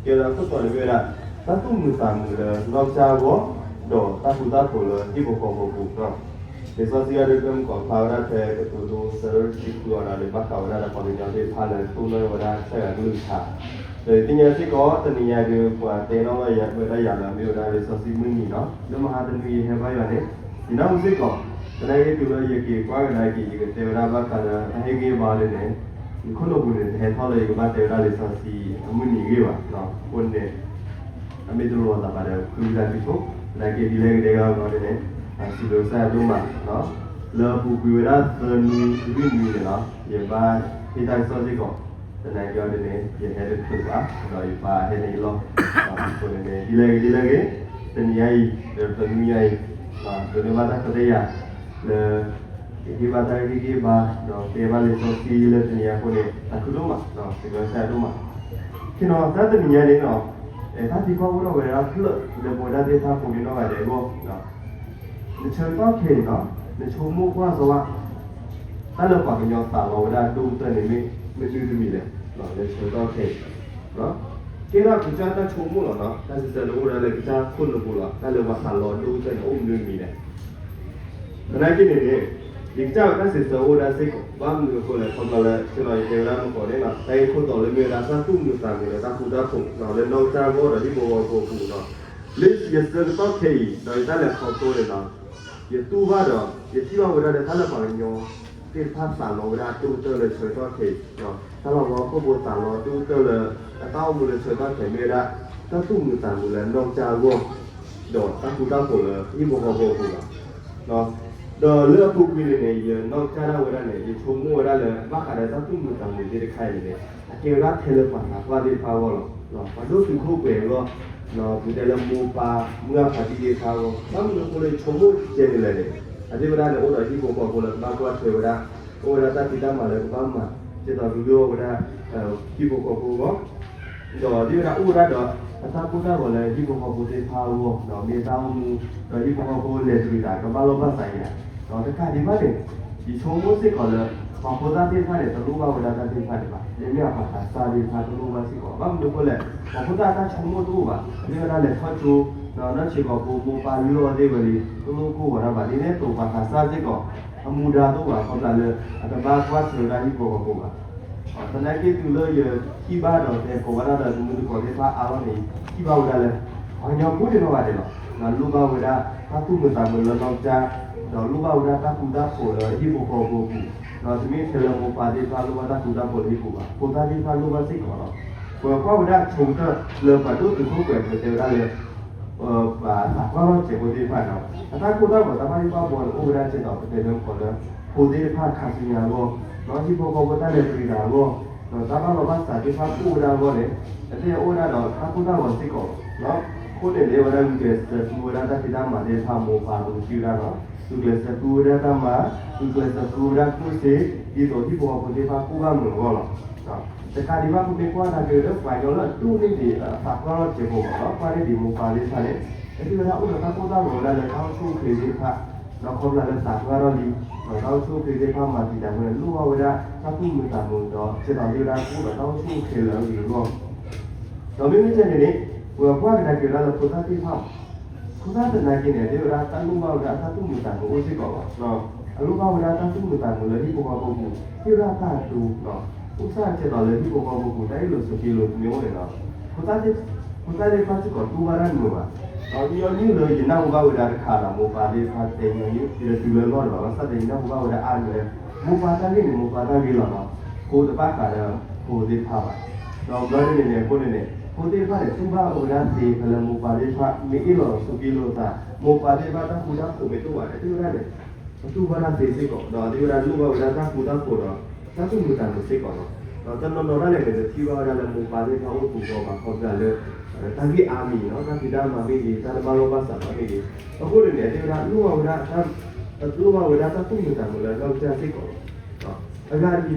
ကဲဒီးအခိၣ်တီန့ၣ်မ့ၢ်ဝဲဒၣ် တၢ်သူၣ်မုာ်သးမုာ်လၢနီၢ်ကစၢ်အဂီၢ်, ဒီးတၢ်ဃူတၢ်ဖိးလၢဟံၣ်ဖိဃီဖိအပူၤလီၤ. လံာ်စီဆှံအံၤဒုး ပမ့ၢ်ကွၢ်ဖျါဝဲဒၣ်ဖဲကတိၤဒိ သၢဆံဃုအံၤဒီး ဘၣ်ဃးဝဲဒၣ်ဒီးပှၤကညီသ့ၣ်တဖၣ်လၢတိၢ်နီၣ်ဝဲဒၣ်ဆဲးဂၤကလုၢ်ကထါ, ဒီးယသ့ၣ်ညါစ့ၢ်ကီး တနံၤညါဒုး ပှၤတဲနီၣ်ဝဲဒၣ်ယၤလၢမ့ၢ်ဝဲဒၣ်လံာ်စီဆှံမုၢ်နံၤလီၤ. လၢမဟါတနွံယဟဲဘါယွၤန့ၣ် ယနၢ်ဟူစ့ၢ်ကီး, သနာ်က့တုၤလၢယက့ၤကွၢ်ကဒါက့ၤ ယကတဲဝဲဒၣ်ဘၣ်ဃးလၢ တၢ်ဟ့ၣ်ဂံၢ်ဘါဒ်န့ၣ်, ယခိၣ်နူာ်ပူၤန့ၣ် တဟဲထီၣ်လၢယကဘၣ်တဲဝဲဒၣ်လံာ်စီဆှံအမုၢ်နံၤအဂ့ၢ်ဘၣ်. အဃိန့ၣ် အမ့ၢ်တလိၣ်အသးဘၣ်ဒီး ဃုကဒါက့ၤဖိ, သနာ်က့ဒ်လဲၣ်ဂ့ၤဒဲးဂ့ၤဒ်န့ၣ်, စံးဘျုးကစၢ်ယွၤဒိၣ်မး, လၢအပူၤကွံာ်ဝဲဒၣ်သၢနွံလွံၢ်နွံန့ၣ်လီၤ. ယဘၣ်ဟ့ၣ်တၢ်ကစီၣ်စ့ၢ်ကီး, သနာ်က့ဒ်န့ၣ် ယဟဲတတုၤဘၣ်, ဒီးယပၢ်ဟဲန့ၢ်ယလီၢ်, အဃိန့ၣ် ဒ်လဲၣ်ဂ့ၤဒ်လဲၣ်ဂ့ၤ, တနံၤညါအံၤ ဒီးတနွံညါအံၤ, ဒိးန့ၢ်ဘၣ်တၢ်ခွဲးတၢ်ယာ်လၢ ကဟ့ၣ်ဘါတၢ်ဟ့ၣ်ဂံၢ်ဟ့ၣ်ဘါ, ဒီးတဲဘၣ်လံာ်စီဆှံလၢတနံၤညါအဃိန့ၣ် သးခုဒိၣ်မး, စံးဘျုးကစၢ်ယွၤဒိၣ်မး. ခဲနီၤတၢ်တနံၤညါန့ၣ်လီၤ, တၢ်သံကွၢ်အိၣ်ထီၣ်ဝဲဒၣ်ဖျၢၣ်လၢပဝဲဒၣ်သ့ၣ်တဖၣ်ကိးဒံနီၢ်ဂၤဒဲးအဂီၢ်, နဆၢကတီၢ်ခဲအံၤန့ၣ်လီၤ, နဆိကမိၣ်ကွၢ်စီဘၣ် တၢ်လၢပှၤကညီသးလီဝဲဒၣ်ဒိၣ်ကတၢၢ်န့ၣ်မ့ၢ်မနုၤတမံၤလဲၣ်, လၢဆၢကတီၢ်ခဲအံၤ, ကဲထီၣ်ကစၢ်တၢ်ဆိကမိၣ်လီၤ, တၢ်စံးဆၢလၢအိၣ်ဝဲဒၣ်လၢကစၢ်ခိၣ်နူာ်ပူၤလီၤ, တၢ်လၢပှၤသးလီဒိၣ်ကတၢၢ်န့ၣ် အိၣ်မနုၤတမံၤလဲၣ်. သနာ်က့န့ၣ်န့ၣ်, ယကစၢ်ဝဲတၢ်စံးဆၢအိၣ်ဝဲဒၣ်စ့ၢ်ကီး, ဘၣ်မနုၤအဃိလဲၣ်, ခီဖျိလၢ ဆ့လီၤယတဲဝဲဒၣ်မ့ၢ်ကီးန့ၣ်လီၤ, တၢ်ဂ့ၢ်ခိၣ်တီလၢမ့ၢ်ဝဲဒၣ်တၢ်သူၣ်မုာ်သးမုာ်လၢတၢ်ဃူတၢ်ဖိးလၢနီၢ်ကစၢ်အဂီၢ်ဒီးဟံၣ်ဖိဃီဖိအပူၤလီၤ. လၢယဆၢကတီၢ်ခဲအံၤ ဒီးယတၢ်လဲၤခီဖျိန့ၣ်လီၤ, ယတူၢ်ဘၣ်ဒီး ယထံၣ်ဘၣ်ဝဲဒၣ်လၢတၢ်လၢပှၤကညီသ့ၣ်တဖၣ်သးလီဝဲဒၣ်ဒိၣ်ကတၢၢ်လၢဆၢကတီၢ်ခဲအံၤ, တၢ်လီၢ်လီၤခိၣ်ဖိသးလီဒိၣ်ကတၢၢ်လၢ အတၢ်အိၣ်မူလၢဆၢကတီၢ်ခဲအံၤမ့ၢ်ဝဲဒၣ် တၢ်သူၣ်မုာ်သးမုာ်လၢနီၢ်ကစၢ်အဂီၢ် ဒီးတၢ်ဃူတၢ်ဖိးလၢဟံၣ်ဖိဃီဖိအပူၤလီၤ. ဒီးလၢအပူၤကွံာ်န့ၣ်န့ၣ် ယနီၢ်ကစၢ်ဒၣ်ဝဲဒၣ်န့ၣ် ယဆိကမိၣ်ဝဲဒၣ်လၢ ဘၣ်ဃးဒီးတၢ်သူၣ်မုာ်သးမုာ်သ့ၣ်တခါအံၤန့ၣ်န့ၣ် အကဲဝဲဒၣ်ထဲလၢပှၤသးပှၢ်သ့ၣ်တဖၣ်အဂီၢ်လီၤ. ပှၤဒိၣ်တုာ်ခိၣ်ပှဲၤအဂီၢ်, ပတဲလၢမိၢ်ပၢ်မုၢ်ဂၢ်ဖါတံၢ်သ့ၣ်တဖၣ်အဂီၢ်, ဘၣ်မနုၤအဃိလၢယဆိကမိၣ်ကဲန့ၣ်လဲၣ်န့ၣ်, အသ့ၣ်ဝဲဒၣ်န့ၣ် အိၣ်ဒီးဟံၣ်ဖိဃီဖိလၢကဘၣ်ကွၢ်ထွဲဝဲဒၣ်, အိၣ်ဝဲဒၣ်တၢ်ဖံးတၢ်မၤလၢကဘၣ်မၤ, ဒ်သိးကဒုးအိၣ်ဝဲဒၣ် ဟံၣ်ဖိဃီဖိအဂီၢ် ဒီးဒ်ဝဲဒၣ်အိၣ်ဝဲဒၣ်ဒီး အတၢ်ကိၢ်တၢ်ဂီၤလၢဟံၣ်ဖိဃီဖိသ့ၣ်တဖၣ်အဂီၢ်, မ့ၢ်တၢ်အိၣ်မူ ဒီးဟံၣ်ဖိဃီဖိလဲၤတရံးတၢ် ကဘၣ်လိာ်ဘၣ်စးအံၤဧါ, ဒီးတကးဒံးဘၣ်န့ၣ် ယဆိကမိၣ်စ့ၢ်ကီးလၢ ပှၤဖိသၣ်သ့ၣ်တဖၣ်န့ၣ် တလိၣ်ဘၣ်ဝဲဒၣ်တၢ်သ့ၣ်တဖၣ်ဒံးဘၣ်, မ့မ့ၢ်အပှၤသးစၢ်သ့ၣ်တဖၣ်တလိၣ်ဘၣ်စ့ၢ်ကီး, ဘၣ်မနုၤအဃိလဲၣ်, ပှၤဖိသၣ်အတၢ်ဆိကမိၣ်တအိၣ်ဘၣ်, မ့ၢ်ဝဲဒၣ်လဲၤထီၣ်ကၠိ နီၢ်ဆံးကီးဖိ မိၢ်ပၢ်လုၢ်အီၣ်သ့ၣ်ဝဲလံ တလိၣ်ကိၢ်ဂီၤတၢ်ဘၣ်, ဒ်န့ၣ်အသိးပှၤသးစၢ်စ့ၢ်ကီး အမူဒါတအိၣ်ဘၣ် ခီဖျိလၢ အတဘၣ်ကွၢ်ထွဲဝဲဒၣ်ဟံၣ်ဖိဃီဖိဘၣ်. သနာ်က့တုၤလၢယထံၣ်ဘၣ်ဒီးတဲကိးဘၣ်တၢ်ဒီးသမုသကိးသ့ၣ်တဖၣ်အါထီၣ်န့ၣ် ထံၣ်ဘၣ်ဝဲဒၣ်လၢ ပှၤကညီကိးဒံးနီၢ်ဂၤဒဲးလီၤ, လိၣ်ဘၣ်ဝဲဒၣ်တၢ်သူၣ်မုာ်သးမုာ်လၢနီၢ်ကစၢ်, ဒီးလိၣ်ဘၣ်ဝဲဒၣ်တၢ်ဃူတၢ်ဖိးလၢဟံၣ်ဖိဃီဖိအပူၤ, ဒီးတမ့ၢ်ထဲလၢမိၢ်ပၢ်သ့ၣ်တဖၣ်လိၣ်ဘၣ်တၢ်ဃူတၢ်ဖိးလၢဟံၣ်ပူၤဘၣ်, ဖိသၣ်သ့ၣ်တဖၣ်လိၣ်ဘၣ်စ့ၢ်ကီးလီၤ. ပှၤကွၢ်ဝဲဒၣ်ဆိကတၢၢ်လၢပှၤဒိၣ်တုာ်ခိၣ်ပှဲၤ ပတဲဝဲဒၣ်လၢ ပှၤသးပှၢ်ထီၣ်စဲးဖိသ့ၣ်တဖၣ်န့ၣ်လီၤ, အတၢ်ကိၢ်တၢ်ဂီၤတၢ်ဘၣ်ယိၣ်ဘၣ်ဘှီန့ၣ် အိၣ်ဝဲဒၣ်ကဲသိးပတဲလၢမ့ၢ်ကီးလၢ ဖိသ့ၣ်တဖၣ်ခါဆူညါအဂီၢ်, ဒီးဟံၣ်ဖိဃီဖိတၢ်လဲၤတရံးတၢ်အဂီၢ်, ဒီးတၢ်ဘၣ်လိာ်ဘၣ်စးသ့ၣ်တဖၣ်အိၣ်ဝဲဒၣ်အဂီၢ်န့ၣ်, အသ့ၣ်အိၣ်ဝဲဒၣ်ဒီးတၢ်ကိၢ်တၢ်ဂီၤစ့ၢ်ကီးလီၤ. အဃိန့ၣ် မ့ၢ်ဝဲဒၣ်ဂုာ်ကျဲးစၢးသူဝဲဒၣ်တၢ်ဖံးတၢ်မၤသ့ၣ်တဖၣ်မိၢ်ပၢ်အပူၤစံးဝဲဒၣ်လီၤ, ဂုာ်ကျဲးစၢးသူဝဲဒၣ်တၢ်မၤ, ဂုာ်ကျဲးစၢးသူဝဲဒၣ်ကျိၣ်စ့, ဒ်သိးဟံၣ်ဖိဃီဖိသ့ၣ်တဖၣ်ကိၢ်ဘၣ်မုာ်အဂီၢ်လီၤ. တကးဒံးဘၣ် ပမ့ၢ်ကွၢ်တၢ်က့ၤလၢပှၤကညီလၢအဒိၣ်န့ၢ်ဒံးအသးပှၢ်ထီၣ်စဲးဖိဘၣ်လီၤ, ကွၢ်န့ၢ်ဒံးမိၢ်ပၢ်သ့ၣ်တဖၣ်န့ၣ်, အသ့ၣ်ဝဲဒၣ်အိၣ်ဒီးတၢ်ကိၢ်တၢ်ဂီၤဝဲဒၣ်လၢတၢ်အိၣ်ဆူၣ်အိၣ်ချ့သ့ၣ်တဖၣ်, ဒီးခီဖျိလၢသးပှၢ်ထီၣ်လံ, ဒီးတၢ်အိၣ်ဆူၣ်အိၣ်ချ့သ့ၣ်တဖၣ်မၤတံာ်တာ်အဃိန့ၣ် လိၣ်ဘၣ်ဝဲဒၣ်တၢ်သူၣ်မုာ်သးမုာ်ဒီး ကဲသိးသ့ၣ်ဝဲဒၣ်ကအိၣ်ဒီးတၢ်အိၣ်ဆူၣ်အိၣ်ချ့လၢအဂ့ၤအဂီၢ် ဒီးမ့မ့ၢ်ကဲန့ၣ်န့ၣ်, ပှၤကွၢ်ကဒါက့ၤဝဲဒၣ်လၢဖိသၣ်သ့ၣ်တဖၣ်, ဖိသၣ်သနာ်က့န့ၣ် အသ့ၣ်ဝဲဒၣ်တၢ်လိၣ်ဘၣ်ဝဲဒၣ်အတၢ်သူၣ်မုာ်သးမုာ်အိၣ်စ့ၢ်ကီးလီၤ. အလိၣ်ဘၣ်ဝဲဒၣ်တၢ်သူၣ်မုာ်သးမုာ်လၢဟံၣ်ဖိဃီဖိပူၤ, ဟ့ၣ်ဝဲဒၣ်တၢ်အဒိ, အိၣ်ဆၣ်ကဲသိးလၢဟံၣ်ဖိဃီဖိပူၤ တၢ်အ့ၣ်လိာ်ဆိးက့လိာ်တမ့ၢ်အိၣ်န့ၣ်လီၤ. ဖိသၣ်သ့ၣ်တဖၣ်စ့ၢ်ကီးတူၢ်ဘၣ်တၢ်မုာ်ဘၣ်, ဒီးညီနုၢ်လၢယနၢ်ဟူဘၣ်ဝဲဒၣ်တခါဒီး မိၢ်ပၢ်သ့ၣ်တဖၣ်တဲညီနုၢ် ယတတုၤလၢအလီၢ်ဒံးဘၣ်, ဘၣ်ဆၣ်သနာ်က့ယနၢ်ဟူဘၣ်ဝဲဒၣ်အါမးလၢ မိၢ်ပၢ်တၢ်ဂ့ၢ်န့ၣ် မိၢ်ပၢ်တၢ်ဂ့ၢ်လီၤနီၤ, ဖိတဘၣ်ဃးဒီးဖိသ့ၣ်တဖၣ်ဘၣ်. ဒီးဘျီဒ်န့ၣ်န့ၣ် အဃိန့ၣ်န့ၣ် ဖိသ့ၣ်တဖၣ်န့ၣ် တူၢ်ဘၣ်ဝဲဒၣ်သ့ဖဲလၢမိၢ်ပၢ်သ့ၣ်တဖၣ် မ့ၢ်အ့ၣ်လိာ်ဆိးက့လိာ်သး, မိၢ်ပၢ်သ့ၣ်တဖၣ်တၢ်ဃူတၢ်ဖိးမ့ၢ်တအိၣ်ဘၣ်န့ၣ် သ့ၣ်ဝဲဒၣ်န့ၣ် ပတူၢ်ဘၣ်တၢ်သ့စ့ၢ်ကီး, ဒီးသ့ၣ်ဝဲဒၣ်လိၣ်ဘၣ်ဝဲဒၣ်တၢ်ဃူတၢ်ဖိးဒီး တၢ်သူၣ်မုာ်သးမုာ်စ့ၢ်ကီးလီၤ. ဒီးတနီၤနီၤဒၣ်လဲာ်န့ၣ် တထံၣ်ဘၣ်ဝဲဒၣ်လၢမိၢ်ပၢ်သ့ၣ်တဖၣ်အိၣ်သူၣ်ကီဘၣ် ခီဖျိလၢ တၢ်ဂ့ၢ်အါမံၤနီၤ, တၢ်ဖံးတၢ်မၤမ့ၢ်ဂ့ၤ, တၢ်တဘၣ်လိာ်ဘၣ်စးဘၣ်မ့ၢ်ဂ့ၤ, အဃိန့ၣ်န့ၣ် အသ့ၣ်ဝဲဒၣ်လိၣ်ဘၣ်ဝဲဒၣ် လိၣ်ဘၣ်ဝဲဒၣ်တၢ်သူၣ်မုာ်သးမုာ်လၢအနီၢ်ကစၢ်စ့ၢ်ကီးလီၤ. အဂၤတမံၤပလဲၤတၢ်ဒီးလၢပှၤသးစၢ်လီၤ. ပှၤသးစၢ်စ့ၢ်ကီ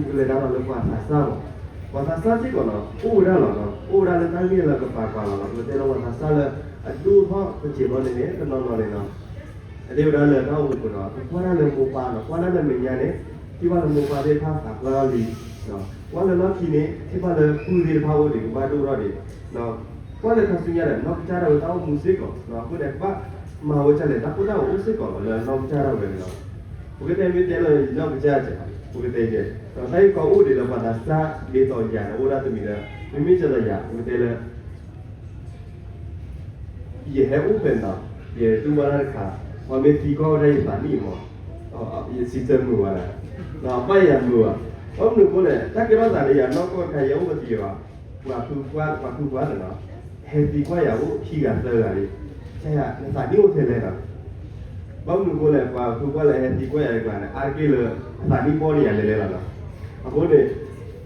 းနီၤ အိၣ်ဝဲဒၣ်လီၤနီၤ, အိၣ်ဝဲဒၣ်လၢတၢ်ဂ့ၢ်လၢကပာ်ပှၤလီၤနီၤ, ပတဲလၢပှၤသးစၢ်လၢအဒိၣ်ထီၣ်တစဲးဘျီန့ၣ်န့ၣ် တနီၤနီၤန့ၣ်နီၤ အသ့ၣ်ဝဲဒၣ်လၢတၢ်အိၣ်မူပူၤနီၤ ကွၢ်ဒၣ်လၢမိၢ်ပၢ်နီၤ, ကွၢ်ဒၣ်လၢမဲာ်ညါန့ၣ် ထံၣ်ဘၣ်လၢမိၢ်ပၢ်သ့ၣ်တဖၣ်သးပှၢ်ထီၣ်လံ, ကွၢ်လၢလီၢ်ခံန့ၣ် ထံၣ်ဘၣ်လၢပုၢ်သ့ၣ်တဖၣ်အိၣ်ဒံးကဘၣ်ဒိၣ်ထီၣ်ဒံးနီၤ, ကွၢ်လၢခါဆူညါဒီး နီၢ်ကစၢ်ဒၣ်ဝဲတၢ်အိၣ်မူစ့ၢ်ကီး, အဃိန့ၣ် ကဘၣ်မၤဝဲဒ်လဲၣ် တၢ်ကိၢ်တၢ်ဂီၤအိၣ်စ့ၢ်ကီးလီၤ လၢနီၢ်ကစၢ်ဒၣ်ဝဲန့ၣ်လီၤ. ပကတဲမ့ၢ်တဲလၢနီၢ်ကစၢ်စ့ၢ်, ပကတဲကဲ, ဒီးတၢ်ဂ့ၢ်ကီအိၣ်ဒံးလၢပှၤသးစၢ် ဒ်သိးယၤန့ၣ် အိၣ်ဒၣ်တမံၤလၢ မ့မ့ၢ်ကၠီၤဒီးယၤ ပကတဲလၢ ယဟဲအိၣ်ဖဲန့ၣ်လီၤ, ယတူၢ်ဘၣ်တၢ်တခါ, ပှၤမ့ၢ်သံကွၢ်ဝဲဒၣ်ယသးနံၣ်မး, ယစံးဆၢမုာ်ဝဲဒၣ်, ဘၣ်ယၤမုာ်ဘၣ်, ဘၣ်မနုၤအဃိလဲၣ် တၢ်ကဲထီၣ်သးလၢယၤနီၢ်ကီၢ်တခါ ယအိၣ်ပသံဘၣ်, ပှၤဖုပှၢ် ပှၤဖုပှၢ်န့ၣ်လီၤ, ဟဲသံကွၢ်ယၤအိၣ်ခံဂၤသၢဂၤလံ, နသးနံၣ်အိၣ်ထဲလဲၣ်လီၤ. ဘၣ်မနုၤအဃိလဲၣ် ပှၤဖုပှၢ်လၢဟဲသံကွၢ်ယၤတကျါန့ၣ် အါတက့ၢ်လၢ အသးနံၣ်ဘီန့ၢ်ယၤလဲၤလဲၤလီၤလီၤ. အဃိန့ၣ်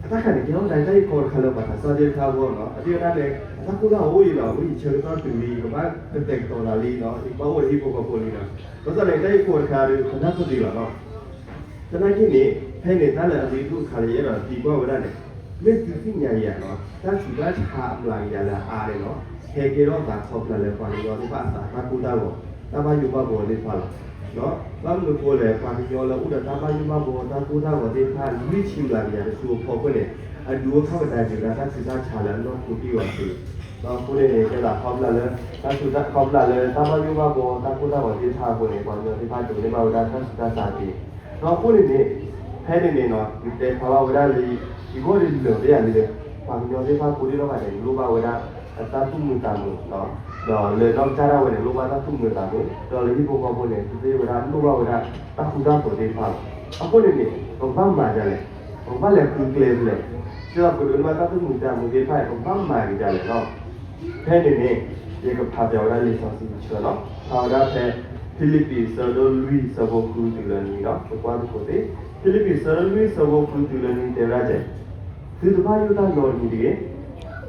အတၢ်ခါန့ၣ် ကဲထီၣ်သးတၢ်ဂ့ၢ်ကီတခါလၢပှၤသးစၢ်သ့ၣ်တဖၣ်အဂီၢ်လီၤ. အဒိဒၣ်န့ၣ် အတၢ်ကိၢ်တၢ်ဂီၤအိၣ်အံၤလီၤ, အဝဲယဆၢကတီၢ်တုၤလံ ယကဘၣ်ကတဲာ်ကတီၤသးလံလီၤ, ယကဘၣ်အိၣ်ဒီးဟံၣ်ဖိဃီဖိလံလီၤ. ဘၣ်ဆၣ်န့ၣ် တၢ်ဂ့ၢ်ကီတခါဒီး ပနၢ်ပၢၢ်ဒံးလီၤလီၤ. သနာ်က့န့ၣ် ဖဲန့ၣ် တၢ်လၢအရ့ဒိၣ်တခါလၢယအဲၣ်ဒိးသံကွၢ်ဝဲဒၣ်န့ၣ်, မ့ၢ်သုသ့ၣ်ညါယၤလီၤ, တၢ်ဆူးတၢ်ဆါအမျးကယၤလၢအအါန့ၣ်လီၤ, ဟဲကဲထီၣ်သးခီဖျိလၢပှၤကညီသ့ၣ်တဖၣ်အသးတၢ်ကိၢ်တၢ်ဂီၤ, တၢ်ဘၣ်ယိၣ်ဘၣ်ဘှီသ့ၣ်တဖၣ်လီၤ. ဘၣ်မနုၤအဃိလဲၣ် ပှၤကညီလၢအိၣ်ဒီးတၢ်ဘၣ်ယိၣ်ဘၣ်ဘှီတၢ်ကိၢ်တၢ်ဂီၤသ့ၣ်တဖၣ် လွံၢ်ဆံမျးကယၤတဆူအဖီခိၣ်န့ၣ်, အဒုးအိၣ်ထီၣ်ကဒါက့ၤဝဲဒၣ်တၢ်ဆူးတၢ်ဆါလၢအနီၢ်ခိတံၢ်ဝဲသ့, ဒီးအဃိန့ၣ်န့ၣ် ကဲသးခီဖျိလၢ တၢ်ဆူးတၢ် ခီဖျိလၢတၢ်ဘၣ်ယိၣ်ဘၣ်ဘှီတၢ်ကိၢ်တၢ်ဂီၤသ့ၣ်တဖၣ်အဃိန့ၣ် ပှၤကညီသ့ၣ်တဖၣ်ဒိးန့ၢ်ဘၣ်ဝဲဒၣ်တၢ်ဆူးတၢ်ဆါသ့, ဒီးအဃိန့ၣ်န့ၣ် ဖဲန့ၣ်န့ၣ်လီၤ ယတဲဖျါဘၣ်ဝဲဒၣ်လၢ ယဂီၢ်ဒ်လၢာ်ဝဲဒၣ်လံ, ပှၤကညီသ့ၣ်တဖၣ်ကိးဒံးနီၢ်ဂၤဒဲးန့ၣ် လိၣ်ဘၣ်ဝဲဒၣ်အတၢ်သူၣ်မုာ်သးမုာ်, ဒီးလၢနီၢ်ကစၢ်ဒၣ်ဝဲန့ၣ် လိၣ်ဘၣ်တၢ်သူၣ်မုာ်သးမုာ်, ဒီးလၢဟံၣ်ဖိဃီဖိန့ၣ် သုသ့ၣ်ဝဲဒၣ်လိၣ်ဘၣ်ဝဲဒၣ်တၢ်ဃူတၢ်ဖိးသ့ၣ်တဖၣ်လီၤ. အဃိန့ၣ်န့ၣ် ပကဘၣ်မၤဒ်လဲၣ်, ပကဘၣ်လဲၤဃုကျဲဖဲလဲၣ်, ဒ်သိးပကဒိးန့ၢ်ဘၣ်တၢ်သူၣ်မုာ်သးမုာ်သ့ၣ်တဖၣ်န့ၣ် ပကဘၣ်မၤက့ၤဒ်လဲၣ်လီၤ. ဖဲန့ၣ်န့ၣ် ယကဖးပၠးဝဲဒၣ်လံာ်စီဆှံတဆၢလီၤ. ဖးဝဲဒၣ်ဖဲ ဖံလံးပံး ဆၢဒိၣ်လွံၢ် ဆၢဖိဃုတုၤလၢနွံလီၤ. ပကွၢ်သကိးသ့, ဖံလံးပံး ဆၢဒိၣ်လွံၢ် ဆၢဖိဃုတုၤလၢနွံ တဲဝဲဒၣ်ဒ်လဲၣ်, သုတဘၣ်ယိၣ်တၢ်နီတမံၤတဂ့ၤ,